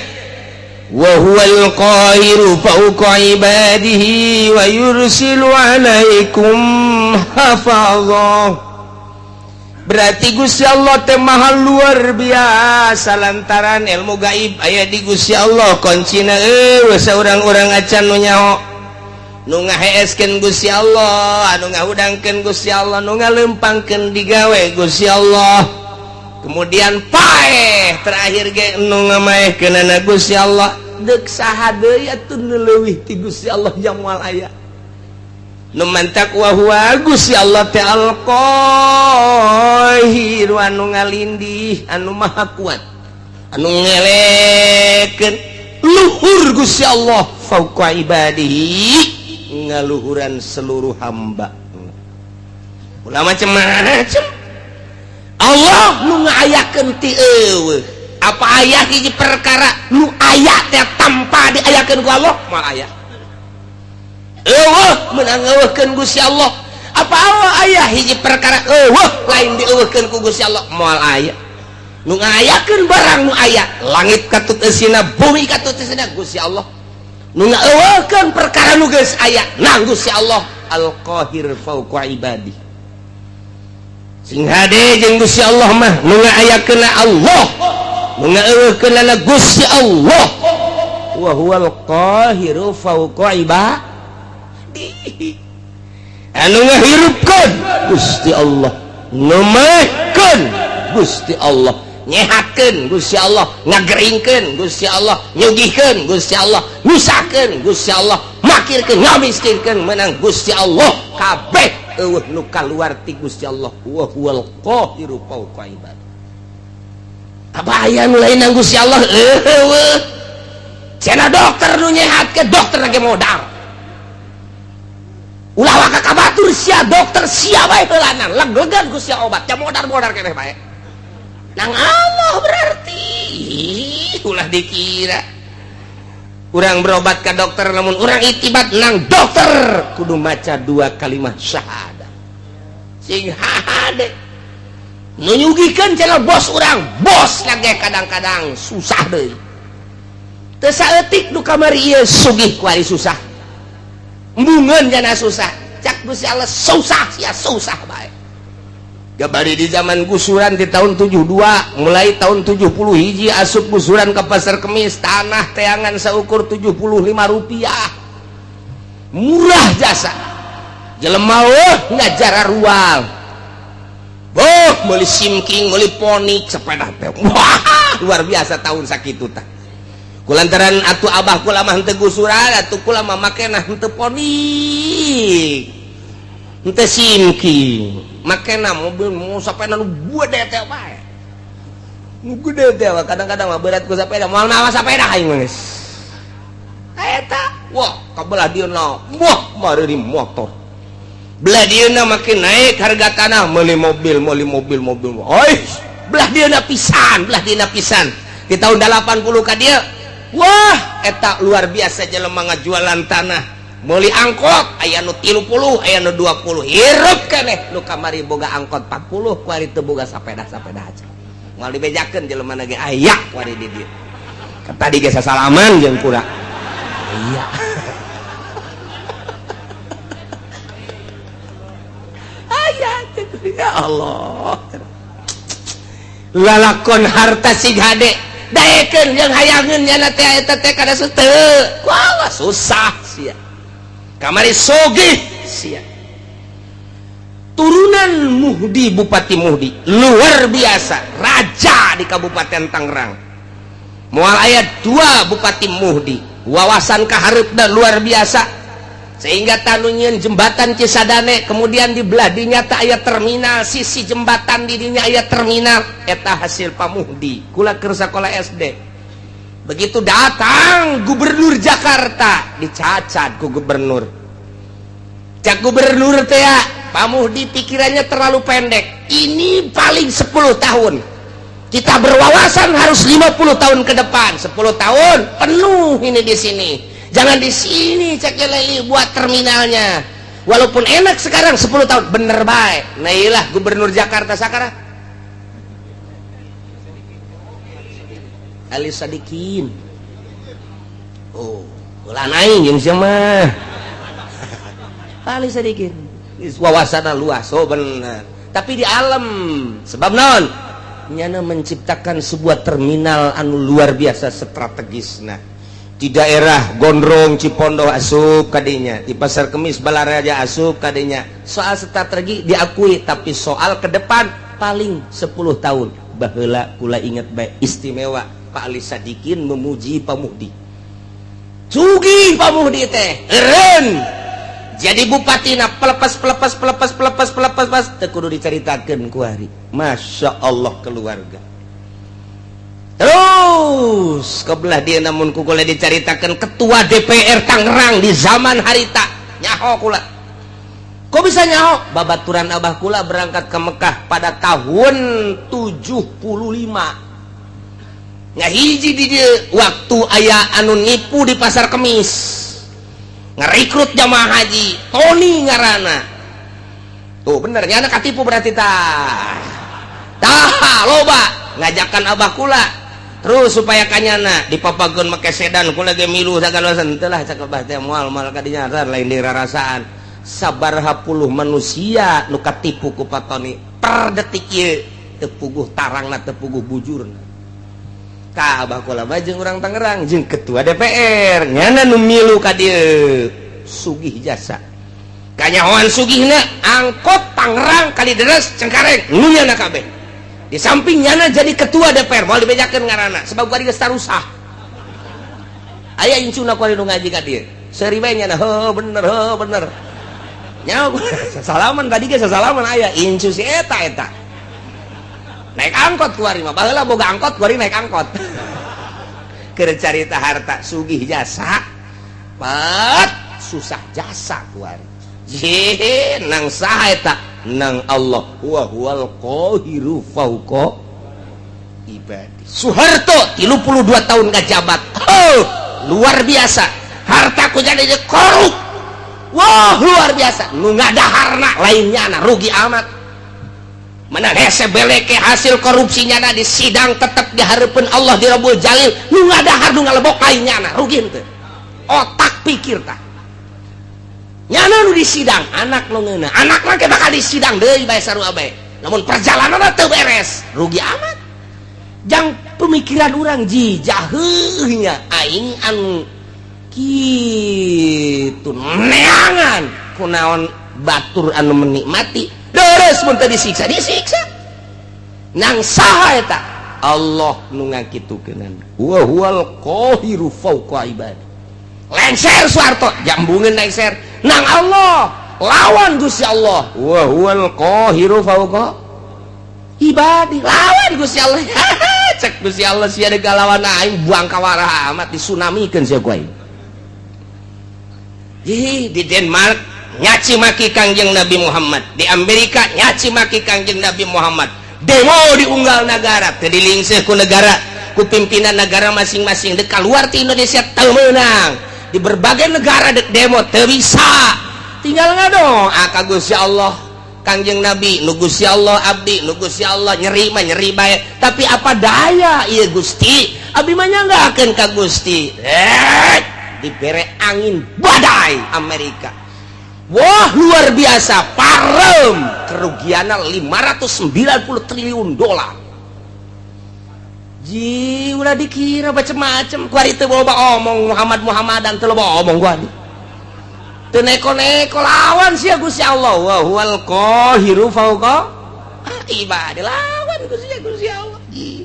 wa huwal qahiru fawqa ibadihi wa yursilu alaikum hafazah. Berarti Gusti Allah teh maha luar biasa lantaran ilmu gaib aya di Gusti Allah. Kuncina eueuh saurang-urang acan nu nyaho. Nu ngaheeskeun Gusti Allah, anu ngahudangkeun Gusti Allah, nu ngalempangkeun digawe Gusti Allah. Kemudian paeh terakhir ge nu ngamaehkeunana Gusti Allah. Deuk saha deui atuh nu leuwih ti Gusti Allah yang moal aya? Nu mantak wa huwa Gusti Allah teh al-Qahir, anu ngalindih, anu maha kuat, anu ngelekeun luhur. Gusti Allah fauqa ibadihi, ngaluhuran seluruh hamba. Ulah macem-macem, Allah nu ngayakeun ti eueuh. Apa aya hiji perkara nu aya teh tanpa diayakeun ku Allah? Moal aya. Eueuh meunang eueuhkeun Gusti Allah. Apa Allah aya hiji perkara eueuh lain dieueuhkeun ku Gusti Allah? Moal aya. Nu ngayakeun barang nu aya, langit katut eusina, bumi katut eusina, Gusti Allah. Nu ngaeueuhkeun perkara nu geus aya nang Gusti Allah Al-Qahir fauqa ibadi. Sing hade jeung Gusti Allah mah, nu ngaayakeunna Allah, nu ngaeueuhkeunna Gusti Allah. Wa huwal qahiru fauqa ibadi, anu ngahirupkeun Gusti Allah, nu maehkeun Gusti Allah, nyehatkeun Gusti Allah, ngageringkeun Gusti Allah, nyugihkeun Gusti Allah, nyusahkeun Gusti Allah, makirkeun, ngamiskinkeun menang Gusti Allah. Kabeh eueuh nu kaluar ti Gusti Allah. Wa huwal qahiru fauqa ibad. Apa aya nu lain nang Gusti Allah? Eueuh. Cenah dokter nu nyehatkeun, dokter lagi modal. Ulah waka ka batur sia, dokter sia bae heulanan, leg-legan ku sia obat, ja modar-modar keneh bae. Nang Allah berarti ulah dikira urang berobat ke dokter, namun urang itibat nang dokter kudu maca dua kalimat syahadat. Sing hade nu nyugikeun cenah bos urang, bos lagi kadang-kadang susah deui. Teu saeutik nu kamari ieu sugih, kuari susah, embungeun jana susah. Cak Gusti Allah, susah sia, susah bae. Gabari di zaman gusuran di tahun 72, mulai tahun 70 hiji asup gusuran ke Pasar Kemis, tanah teangan seukur 75 rupiah, murah jasa. Jelema oh ngajar rual, oh meuli simking, meuli Phoenix, sepeda teh wah luar biasa tahun sakitu tah. Kulantaran atuh abah kula mah henteu gusuran, atuh kula mah makena henteu Phoenix, henteu simking, makena mobil mau sepeda nu gede teh bae, nu gede teh. Kadang-kadang mah berat ku sepeda, moal mawa sepeda aing mah geus eta. Wah, kabelah dieuna wah mari motor, belah dieuna makin naik harga tanah, meuli mobil, meuli mobil, mobil. Oi, belah dieuna pisan, belah dieuna pisan di tahun 80 ka dieu. Wah, eta luar biasa jelema ngajualan tanah, meuli angkot aya nu 30, aya nu 20, hirup keneh. Nu kamari boga angkot 40, kuari teu boga sapeda, sapeda aja moal dibejakeun jelema ge aya kuari di dieu. Tadi ge sasalaman jeung kura iya aya. Ya Allah, lalakon harta sig hade daekeun jeung hayangeun nyana teh eta teh kada teu. Wah, susah sia kamari sogih sia. Turunan Muhdi, Bupati Muhdi luar biasa, raja di Kabupaten Tangerang. Moal aya dua Bupati Muhdi, wawasan kahareupna luar biasa, sehingga tanu nyieun jembatan Cisadane. Kemudian di belah dinya teh aya terminal, sisi jembatan di dinya aya terminal, eta hasil Pak Muhdi. Kula keur sakola SD, begitu datang gubernur Jakarta, dicacat ku gubernur. Cak gubernur teh, "Pak Muhdi pikirannya terlalu pendek. Ini paling 10 tahun. Kita berwawasan harus 50 tahun ke depan. 10 tahun penuh ini di sini. Jangan di sini," cek leli, "buat terminalnya. Walaupun enak sekarang, 10 tahun bener baik." Nah, iyalah gubernur Jakarta sekarang Ali Sadikin. Oh, ulah naik jeung sia mah. Ali Sadikin wawasanna luas, oh bener. Tapi di alam sebab non nyana menciptakan sebuah terminal anu luar biasa strategis. Nah, di daerah Gondrong Cipondoh asup kadinya, di Pasar Kemis Balaraja asup kadinya. Soal strategi diakui, tapi soal ke depan paling 10 tahun. Baheula kula inget baik, istimewa Pak Ali Sadikin memuji Pak Muhdi. Sugih Pak Muhdi teh eureun jadi bupati na, pelepas pelepas pelepas pelepas pelepas pas teu kudu dicaritakeun ku hari. Masya Allah, keluarga terus kebelah dia. Namun ku kula dicaritakeun ketua DPR Tangerang di zaman harita, nyaho kula. Kok bisa nyaho? Babaturan abah kula berangkat ke Mekah pada tahun 75, ngahiji di dia waktu aya anu nipu di Pasar Kemis, ngerekrut jamaah haji, Tony ngarana tuh. Bener nyana katipu berarti tah. Tah loba ngajakan abah kula terus supaya kanyana dipapageun make sedan. Kula ge milu sagala teu lah. Cak abah teh, moal moal kadinya, lain dirarasaan. Sabaraha puluh manusia nu katipu ku Pak Tony per detik ieu teu puguh tarangna, teu puguh bujurna. Ka abah kula mah jeung urang Tangerang jeung ketua DPR nyana nu milu ka dieu. Sugih jasa, kanyahoan sugihna, angkot Tangerang Kalideres Cengkareng nu nyana kabeh. Di samping nyana jadi ketua DPR, moal dibejakeun ngaranna sebab kuari geus tarusah. Aya incuna kuari nu ngaji ka dieu, seuri bae nyana, heuh bener, heuh bener. Nyaho sasalaman tadi ge, sasalaman aya incu si eta. Eta naik angkot kuari mah, baheula boga angkot, kuari naik angkot. Keur carita harta, sugih jasa pat susah jasa kuari. Jih, nang saha eta? Nang Allah, wa huwal qahiru fauqa ibadi. Soeharto 32 tahun ngajabat, oh luar biasa, harta ku jadi korup. Wah, luar biasa, nu ngadaharna lainnya na rugi amat. Mana hese beleke hasil korupsinya na di sidang tetap diharapkan Allah di Rabbul Jalil. Nu ngadahar, nu ngalebok lainnya na, rugi henteu? Otak pikir tah. Nyana nu di sidang, anak nu ngeuna, anak mah bakal di sidang deui bae, sarua bae. Namun perjalanan teu beres, rugi amat. Jang pemikiran urang jijahnya aing anu kitu neangan kunaon batur anu menikmati deres mun teu disiksa, disiksa nang saha eta? Allah nu ngakitukeun, wa huwal qahiru fawqa ibadi. Lengser Soeharto, jambungeun lengser nang Allah, lawan Gusti Allah. Wa huwal qahiru fawqa ibadi, lawan Gusti Allah. Cek Gusti Allah, sia deuk lawan aing, buang kawarah amat, disunamikeun sia ku aing. Di Denmark nyaci maki Kangjeng Nabi Muhammad, di Amerika nyaci maki Kangjeng Nabi Muhammad, demo di unggal negara teu dilingseuh ku negara, ku pimpinan negara masing-masing. Dek keluar ti Indonesia teu meunang, di berbagai negara dek demo teu bisa. Tinggal ngadoa ka Gusti Allah, Kangjeng Nabi nu Gusti Allah, abdi nu Gusti Allah, nyeri mah nyeri bae, tapi apa daya ieu Gusti, abdi mah nyanggakeun ka Gusti. Dibere angin badai Amerika, wah, luar biasa, parem, kerugiannya 590 triliun dolar. Ji, ulah dikira macem-macem. Kuari teu loba omong Muhammad Muhammadan, teu loba omong kuari, teu neko-neko. Lawan sia Gusti Allah, wa huwal qahiru fawqa ibadi, lawan Gusti Gusti Allah. Ji,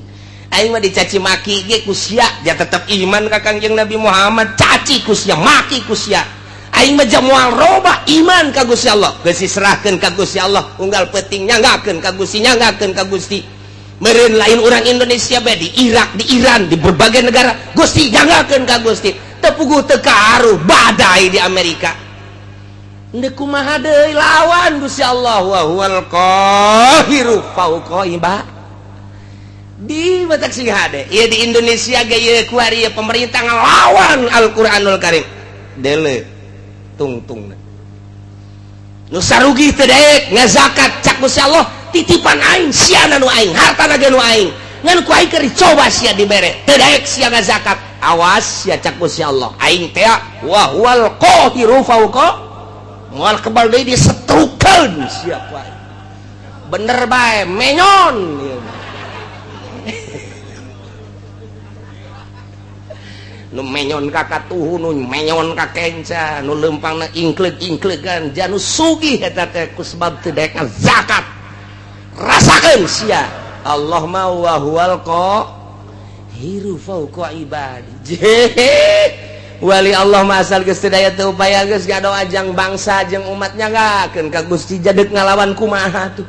aing mah dicaci maki ge ku sia, dia tetep iman ka Kangjeng Nabi Muhammad. Caci ku sia, maki ku sia, aing mah moal roba iman ka Gusti Allah. Geus diserahkeun ka Gusti Allah, unggal peuting nyanggakeun ka Gusti, nyanggakeun ka Gusti. Meureun lain orang Indonesia bae, di Irak, di Iran, di berbagai negara, Gusti, nyanggakeun ka Gusti. Teu puguh teu karuh badai di Amerika. Ndek kumaha deui, lawan Gusti Allah, wa huwal qahiru fauqa ibadi. Di batak sing hade ieu di Indonesia ge ieu kuari ieu pemerintah ngelawan Al-Qur'anul Karim, dele tungtung nu sarugi teu daek ngazakat. Cak Gusti Allah, titipan aing, siana nu aing, hartana ge nu aing, ngan ku aing keur dicoba sia dibere, teu daek sia ngazakat, awas sia. Cak Gusti Allah, aing teh wa huwal qahiru fauqa, moal kebal deui, disetrukeun sia ku aing. Bener bae menyon ieu. Nu menyon ka katuhu, nu menyon ka kenca, nu leumpangna ingkleug-ingklegan, janu sugih eta teh ku sebab teu daek zakat. Rasakeun sia, Allah mah wa huwal qahiru fauqa ibadi. Wali Allah mah asal geus teu daya teu upaya, geus ngadoa jang bangsa jeung umatnya, nyanggakeun ka Gusti. Jadek ngalawan kumaha tuh?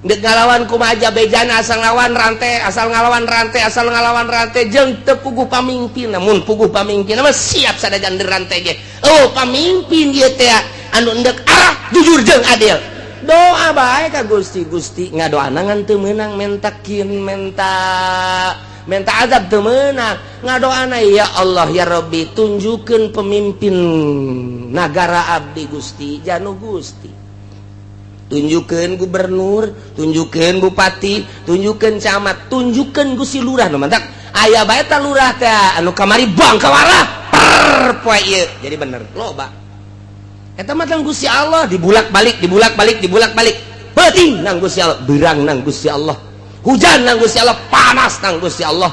Dek ngalawan kumaha aja bejana, asal ngalawan rantai, asal ngalawan rantai, asal ngalawan rantai jeung teu puguh pamimpin. Namun puguh pamimpin mah siap sadajan rantai ge. Oh, pamimpin ieu teh anu endek arah jujur jeung adil. Doa bae ka Gusti. Gusti, ngadoana ngan teu meunang, mentakin menta menta azab teu meunang. Ngadoana, ya Allah, ya Rabbi, tunjukkeun pemimpin nagara abdi Gusti, janu Gusti, tunjukkan gubernur, tunjukkan bupati, tunjukkan camat, tunjukkan Gusti lurah. Nu mantak aya bae ta lurah teh anu kamari bang kawarah per poe ieu jadi bener loba. Eta mah tang Gusti Allah, dibulak-balik, dibulak-balik, dibulak-balik. Peuting nang Gusti Allah, beurang nang Gusti Allah, hujan nang Gusti Allah, panas nang Gusti Allah,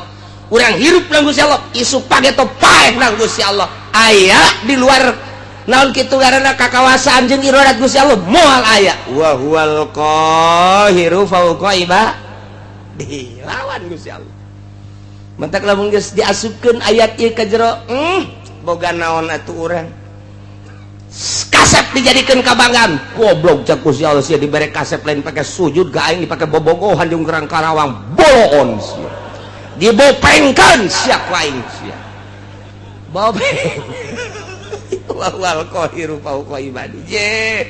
urang hirup nang Gusti Allah, isuk pageto paeh nang Gusti Allah. Aya di luar naon kitu karena kakawasaan jeung iradat Gusti Allah? Moal aya. Wa huwal qahiru fauqa ibadi, lawan Gusti Allah. Mantak lamun geus diasupkeun ayat ieu ka jero, boga naon atuh urang? Kasep dijadikeun kabanggaan, goblok. Cak Gusti Allah, sia dibere kasep lain pake sujud ka aing, dipake bobogohan jeung kerang Karawang, boloon sia, dibopengkeun sia ku aing, sia bopeng. Wal qahiru fauqa ibadi. Je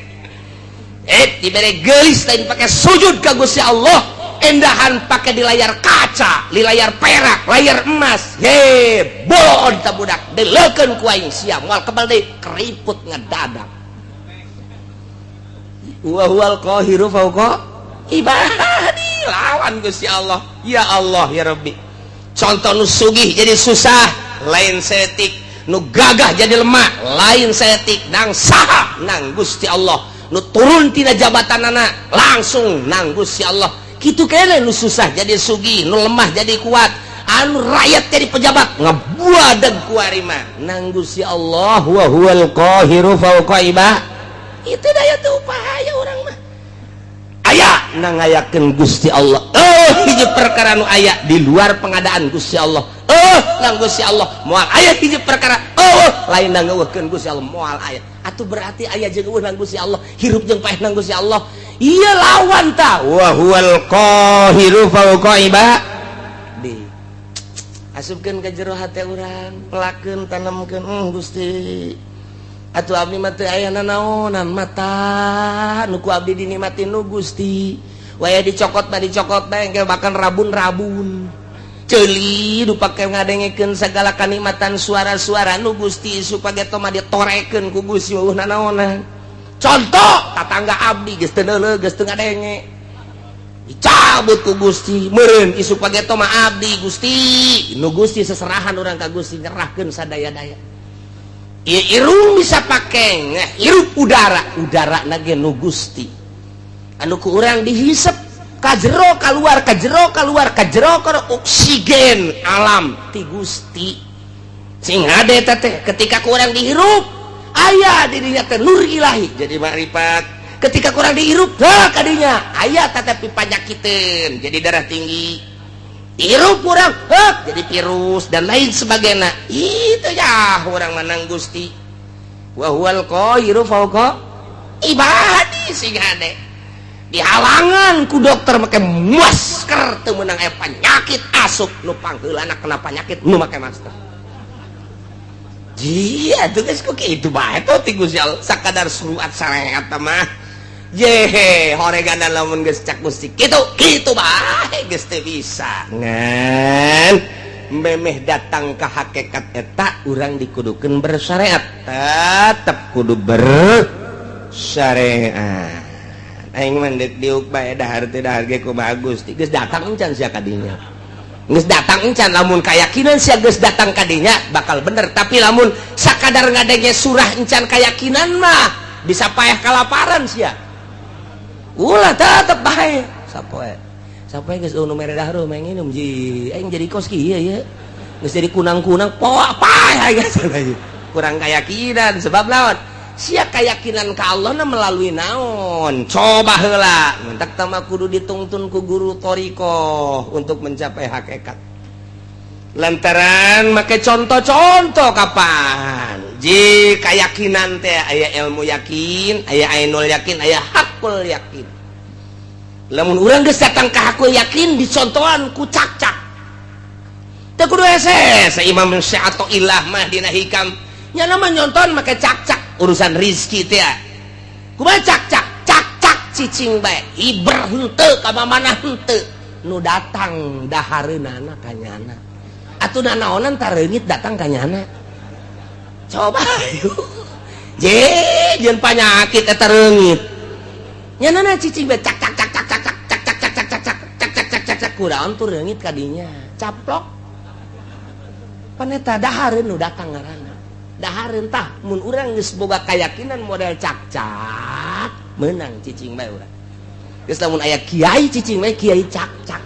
dibere geulis lain pakai sujud ka Gusti Allah, endahan pakai di layar kaca, di layar perak, layar emas. He, bolon ta budak, deleukeun ku aing sia, moal kebal deui, keriput ngedadak. Wa huwal qahiru fauqa ibadi, lawan Gusti Allah. Ya Allah, ya Rabbi, contoh nu sugih jadi susah lain setik, nu gagah jadi lemah lain setik, nang saha? Nang Gusti Allah. Nu turun tina jabatanana langsung nang Gusti Allah. Kitu kene nu susah jadi sugih, nu lemah jadi kuat, anu rakyat jadi pejabat ngebuadeg kuari mah nang Gusti Allah. Wa huwal qahiru fawqa ibad. Itu daya teu upaya urang mah aya na ngayakeun Gusti Allah. Hiji perkara nu aya di luar pengadaan Gusti Allah, nang Gusti Allah moal aya. Hiji perkara lain na ngeuweuhkeun Gusti Allah moal aya. Atuh berarti aya jeung euweuh nang Gusti Allah, hirup jeung paeh nang Gusti Allah. Ieu lawan ta wa huwal qahiru fawqa ibadi. Asupkeun ka jero hate urang, pelakeun, tanemkeun. Gusti, atuh abdi mah teu aya nanaonan mata nu ku abdi dinikmati nu Gusti. Waya dicokot mah dicokot bae engke, bahkan rabun-rabun ceuli nu pake ngadengekeun sagala kanikmatan suara-suara nu Gusti, supaya mah ditorekeun ku Gusti eueuh nanaonan. Contoh tatangga abdi geus teu neuleuh, geus teu ngadenge, dicabut ku Gusti meureun isuk pageto mah abdi Gusti nu Gusti. Seserahan urang ka Gusti, nyerahkeun sadaya-daya. Ieu irung bisa pake hirup udara, udara nage nu Gusti, anu ku urang dihisep ka jero kaluar, ka jero kaluar, ka jero ka oksigen alam ti Gusti. Sing hade teh ketika ku urang dihirup aya di dinya teh nur ilahi jadi makrifat. Ketika kurang dihirup hah kadinya aya tetapi panyakiteun jadi darah tinggi, hirup kurang hah jadi virus dan lain sebagainya. Itu ya urang menang Gusti. Wa huwal qahiru fawqa ibadi. Sing hade dihalangan ku dokter make masker teu meunang, aya penyakit asup nu pangheulana kena penyakit nu make masker. Iya, tuh guys, kok itu bae tuh ti Gusti Allah sakadar surat syariat mah. Yehe, horegana lamun geus cak Gusti kitu, kitu bae geus teu bisa. Ngan memeh datang ke hakikat eta urang dikudukeun bersyariat, tetep kudu bersyariat. Aing mah deuk diuk bae dahar teu dahar ge kumaha Gusti. Geus datang encan sia kadinya? Geus datang encan? Lamun kayakinan sia geus datang kadinya bakal bener, tapi lamun sakadar ngadenge surah encan kayakinan mah bisa payah kalaparan sia. Ulah, tetep bae sapoe sapoe geus nu mere dahar mah nginum ji aing jadi kos kieu ye, geus jadi kunang-kunang poa paeh geus kurang keyakinan. Sebab lawan sia keyakinan ka Allah na melalui naon? Coba heula mentak tama kudu ditungtun ku guru thoriqoh untuk mencapai hakikat, lantaran make contoh-contoh kapan ji keyakinan teh aya ilmu yakin, aya ainul yakin, aya hakul yakin. Lamun urang geus datang ka hakul yakin, dicontohan ku cak-cak teu kudu hese. Imam atau ilah mah dina hikam nya nama nyonton make cak-cak urusan rizki teh. Kumaha cak-cak? Cak-cak cicing bae, hiber henteu ka mana henteu, nu datang dahareunana ka nyana. Atuh nanaonan tareungit datang ka nyana? Coba je jeung panyakit eta reungit nya cicing bae, cak cak cak cak cak cak cak cak cak cak cak cak cak cak cak cak cak, kunaon tuh reungit kadinya caplok paneta dahareun nu datang ngaranna dahareun. Tah, mun urang geus boga keyakinan model cak-cak menang cicing bae urang. Geus lamun aya kiai cicing bae, kiai cak-cak.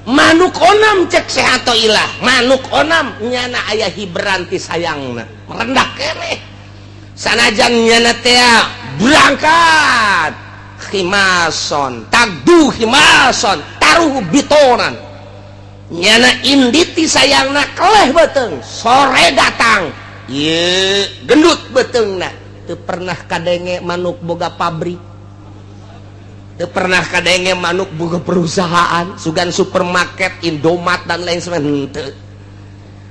Manuk onam cek sehat ilah manuk onam nyana aya hiberanti sayangna merendah keneh sanajan nyana teh berangkat khimason tagdu khimason taruh bitonan nyana inditi sayangna keleh beteng sore datang ye gendut betengna. Teu pernah kadenge manuk boga pabrik, teu pernah kadenge manuk boga perusahaan sugan supermarket Indomaret dan lain sebagainya henteu.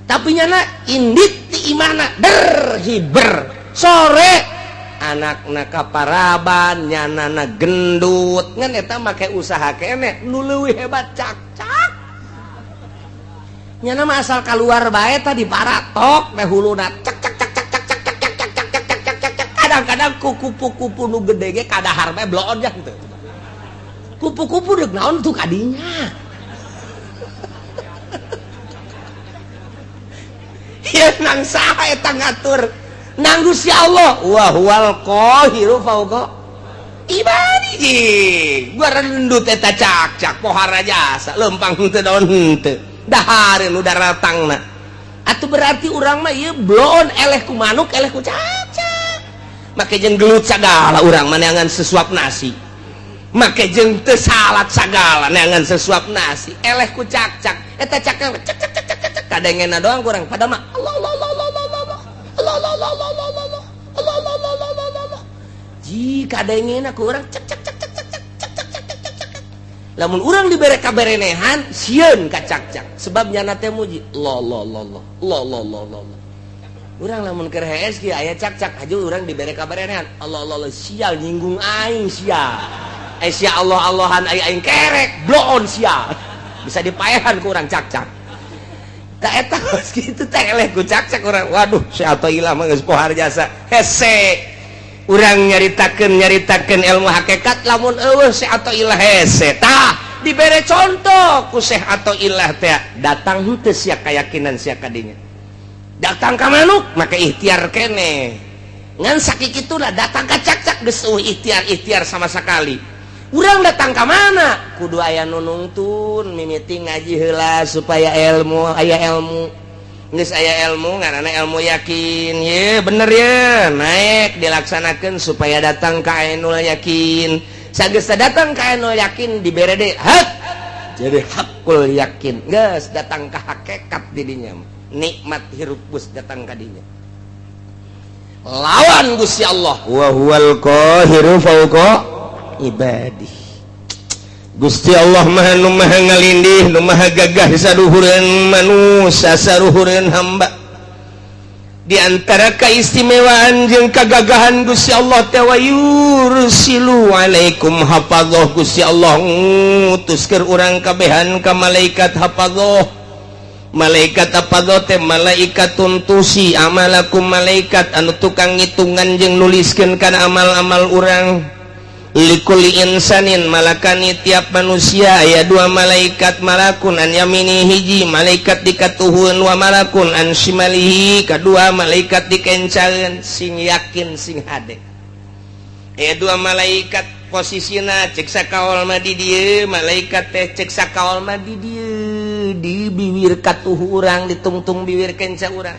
Tapi nyana indit di imana der hiber sore anakna kaparaban nyanana gendut. Ngan eta make usaha keneh nu leuwih hebat cak-cak. Nyana mah asal keluar bae tadi baratok teh huluna cak cak cak cak cak cak cak cak cak cak cak cak cak cak. Kadang-kadang ku kupu-kupu nu gede ge kadahar bae bloon jang teu kupu-kupu deuk naon tuh kadinya. Nang saha eta ngatur? Nang Gusti Allah. Wa huwal qahiru fauqa ibadihi. Gua rendut eta cakcak, pohara jasa lempang henteu, daun henteu, dahareun nu daratangna. Atuh berarti urang mah ieu bloon, eleh ku manuk, eleh ku cakcak, make jeung gelut sagala urang mah neangan sesuap nasi, make jeung teu salat sagala neangan sesuap nasi, eleh ku cakcak. Eta cakcak cak cak cak cak cak, kadengena doang kurang pada mah Allah Allah Allah Allah Allah Allah Allah Allah Allah Allah Allah Allah Allah Allah Allah Allah. Ji kadengena ku urang cak cak cak cak cak cak cak cak cak cak cak. Lamun urang dibere kaberenehan, sieun ka cakcak, sebab nyana teh muji Allah Allah Allah Allah Allah Allah Allah Allah. Urang lamun keur hees kieu aya cakcak aja, urang dibere kaberenehan, Allah Allah Allah, sial, nyinggung aing sia, eh sia Allah Allahan, aing aing kerek bloon sia, bisa dipaehan ku urang cakcak. Tak eta geus kitu teh eleh ku cakcak urang. Waduh, si Athoillah mah geus pohar jasa, hese urang nyaritakeun nyaritakeun ilmu hakikat. Lamun eueuh Syekh Athoillah hese. Tah, dibere contoh ku Syekh Athoillah teh, datang henteu sia keyakinan sia kadinya? Datang ka manuk maka ikhtiar kene, ngan sakikituna datang ka cakcak geus eueuh ikhtiar ikhtiar sama sekali. Urang datang ka mana kudu aya nu nungtun. Mimiti ngaji heula supaya ilmu, aya ilmu. Geus aya ilmu, ngaranna ilmu yakin ye, bener ya, naik dilaksanakan supaya datang ka ainul yakin. Sageus datang ka ainul yakin, dibere deui hak, jadi hakul yakin. Geus datang ka hakikat didinya, nikmat hirup geus datang ka dinya, lawan Gusti Allah. Wa huwal qahiru fauqa ibadihi. Gusti Allah Maha, nu Maha ngalindih, nu Maha gagah saluhureun manusia, saluhureun hamba. Di antara keistimewaan jeung kagagahan Gusti Allah teh, wa yursilu alaikum hafadzah. Gusti Allah ngutus keur urang kabehan ka malaikat hafadzah. Malaikat hafadzah teh malaikatun tuhsi amalakum, malaikat anu tukang ngitungan jeung nuliskeun kana amal-amal urang. Likulli insanin malakani, tiap manusia aya dua malaikat. Malakun an yamini, hiji malaikat dikatuhun, wa malakun an syimalihi, kedua malaikat dikencaeun. Sing yakin, sing hade, aya dua malaikat. Posisina cek sakaol mah di dieu malaikat teh, cek sakaol mah di dieu, di bibir katuhu urang, ditungtung bibir kenca urang.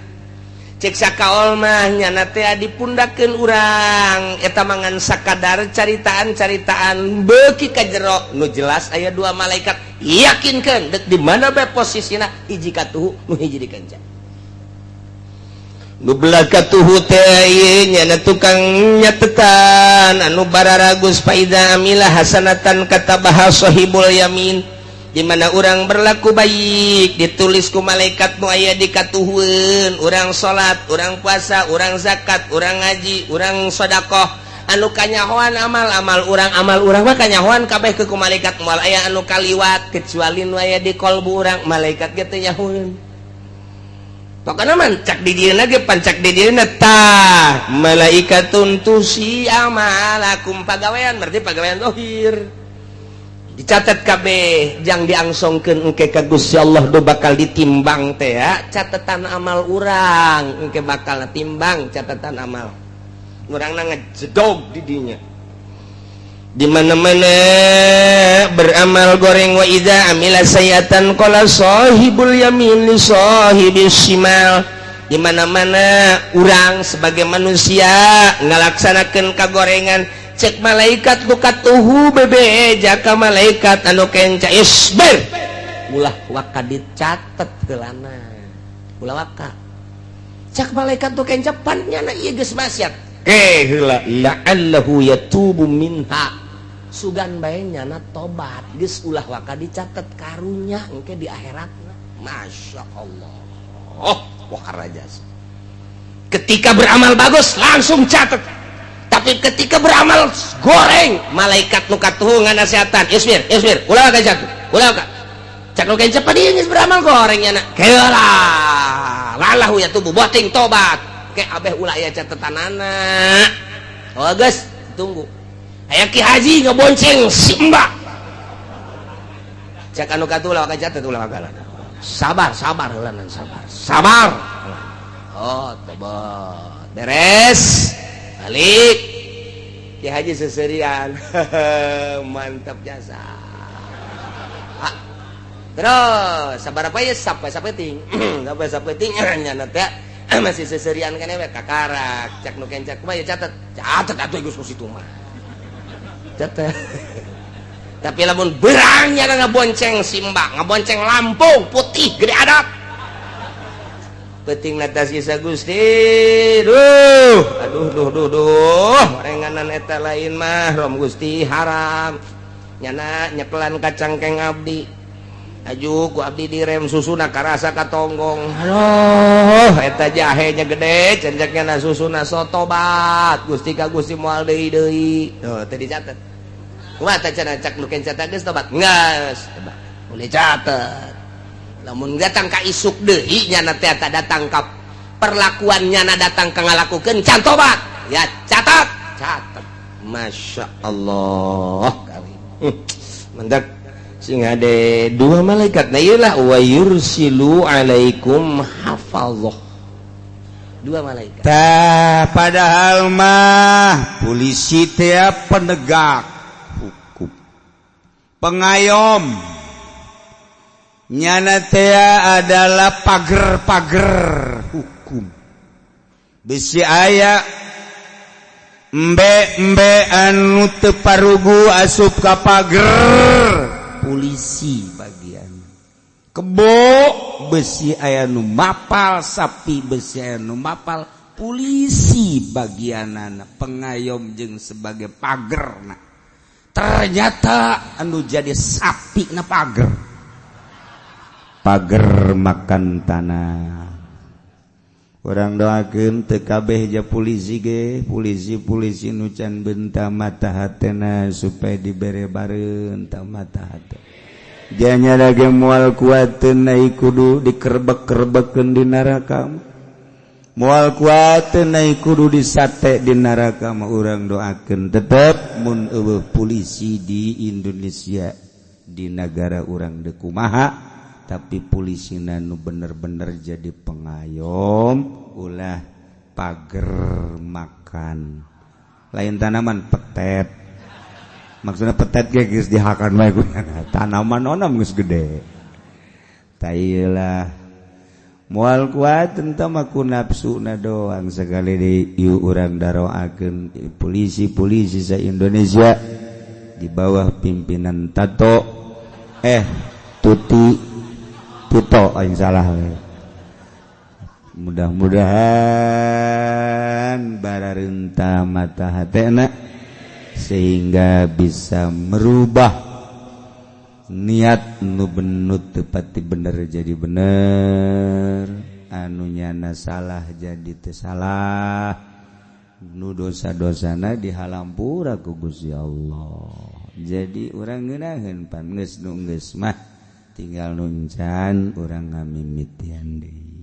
Cek sakaol mah nyana teh dipundakeun urang. Eta mangan sakadar caritaan-caritaan beuki ka jero. Nu jelas aya dua malaikat, yakinkeun dek di mana bae posisina, hiji katuhu, nu hiji dikenca. Nu belah katuhu teh ieu nyana tukang nyatetan anu bararagus. Faidza amila hasanatan katabaha sahibul yamin. Di mana orang berlaku baik, ditulis ku malaikat nu aya di katuhueun. Urang salat, urang puasa, urang zakat, urang ngaji, urang sedekah, anu kanyahoan amal-amal urang, amal urang mah kanyahoan kabeh ke ku malaikat, moal aya anu kaliwat kecuali nu aya di kolbu urang, malaikat ge teu nyahoeun. Pokoknya mah cak di dieuna ge, pancak di dieuna. Tah, malaikatun tuhsi amalakum, pagawean, berarti pagawean zahir dicatat kabeh jang diangsongkeun engke ka Gusti Allah. Do bakal ditimbang teh ya catatan amal urang, engke bakal timbang catatan amal urang ngejedog di dinya. Di mana-mana beramal goreng, wa idza amila sayyi'atan qala sahibul yamin li sahibis shimal. Di mana-mana urang sebagai manusia ngalaksanakeun kagorengan, cek malaikat nu katuhu bebe jaka malaikat anu kenca, isbir, ulah waka dicatet heulana, ulah waka. Cek malaikat nu kenca, pan nyana ieu geus maksiat eh heula, la'allahu yatubu minha, sugan bae nyana tobat, geus ulah waka dicatet, karunya engke di akhirat. Masya Allah, oh wah raja. Ketika beramal bagus langsung catat, tapi ketika beramal goreng, malaikat nu katuhu nganasehatan, isbir, isbir, ulah ka jatuh, ulah ka. Cak nu kenca, dia geus beramal goreng nya, keula lalahu ya tubuh boting tobat ke abeh, ulah aya catetanana. Oh geus, tunggu aya Ki Haji ngebonceng si Mbak, cak anu katuh, ulah ka catet, ulah ka. Sabar, sabar heula, sabar, sabar. Oh, tobat, beres, balik. Ki Haji seserian, mantap jasa. Ah. Terus sabar apa ya, sampai sapeting, sampai sapeting nyana teh masih seserian kan we kakarak cak nu kencak mah ya, catat, catat atuh geus situ mah, catat. Tapi lamun berangnya ngabonceng simbak, ngabonceng lampu putih gede adat, penting atas Isa Gusti, duh, aduh, duh, duh, duh, renganan eta lain mah rom Gusti, haram nyana nyekelan kacangkeng abdi, aju ku abdi direm, susuna karasa katonggong, aduh, eta jahenya gede cenceknya na susuna, sotobat Gusti ka Gusti, moal deui deui. Tuh, teu dicatat. Kumaha teh cenah cak nu kenca geus tobat? Geus, boleh catat. Lamun datang ka isuk deui nyana teh datang ka perlakuan nyana, datang ka ngalakukeun can tobat ya, catat, catat. Masya Allah kali mendak sing ada dua malaikat. Nah, iyalah, wa yursilu alaikum hafazah, dua malaikat. Tah, padahal mah polisi teh penegak hukum, pengayom, nyana teh adalah pager-pager hukum. Bisi aya embe-embe anu teu parugu asup ka pager, polisi bagian. Kebo besi aya nu mapal, sapi besi aya nu mapal, polisi bagianana pengayom jeung sebagai pager. Nah, ternyata anu jadi sapi na pager, pager makan tanah. Urang doakeun teu kabeh ja polisi ge, polisi-polisi nu can beunta mata hatena supaya dibere bareunta mata hate. Janya lagi moal kuateun ai kudu dikerbek-kerbekeun di neraka, moal kuateun ai kudu disate di neraka mah. Urang doakeun tetep mun eueuh polisi di Indonesia, di negara urang deui kumaha, tapi polisi nu bener-bener jadi pengayom, ulah pager makan lain tanaman, petet maksudnya, petet ge geus dihakan wae tanaman onam geus gede. Tailah moal kuat tentang aku nafsu na doang. Sekali di ieu urang daroakeun polisi-polisi sa Indonesia di bawah pimpinan Tato, eh, Tuti, Tito, aing salah. Mudah-mudahan bararenta mata hatena sehingga bisa merubah niat nu benut tepati bener jadi bener, anu nyana salah jadi teu salah, nu dosa-dosana dihalampura ku Gusti Allah. Jadi urang ngeunaheun pan geus, nu geus mah tinggal nuncan, urang ngamimitian deui.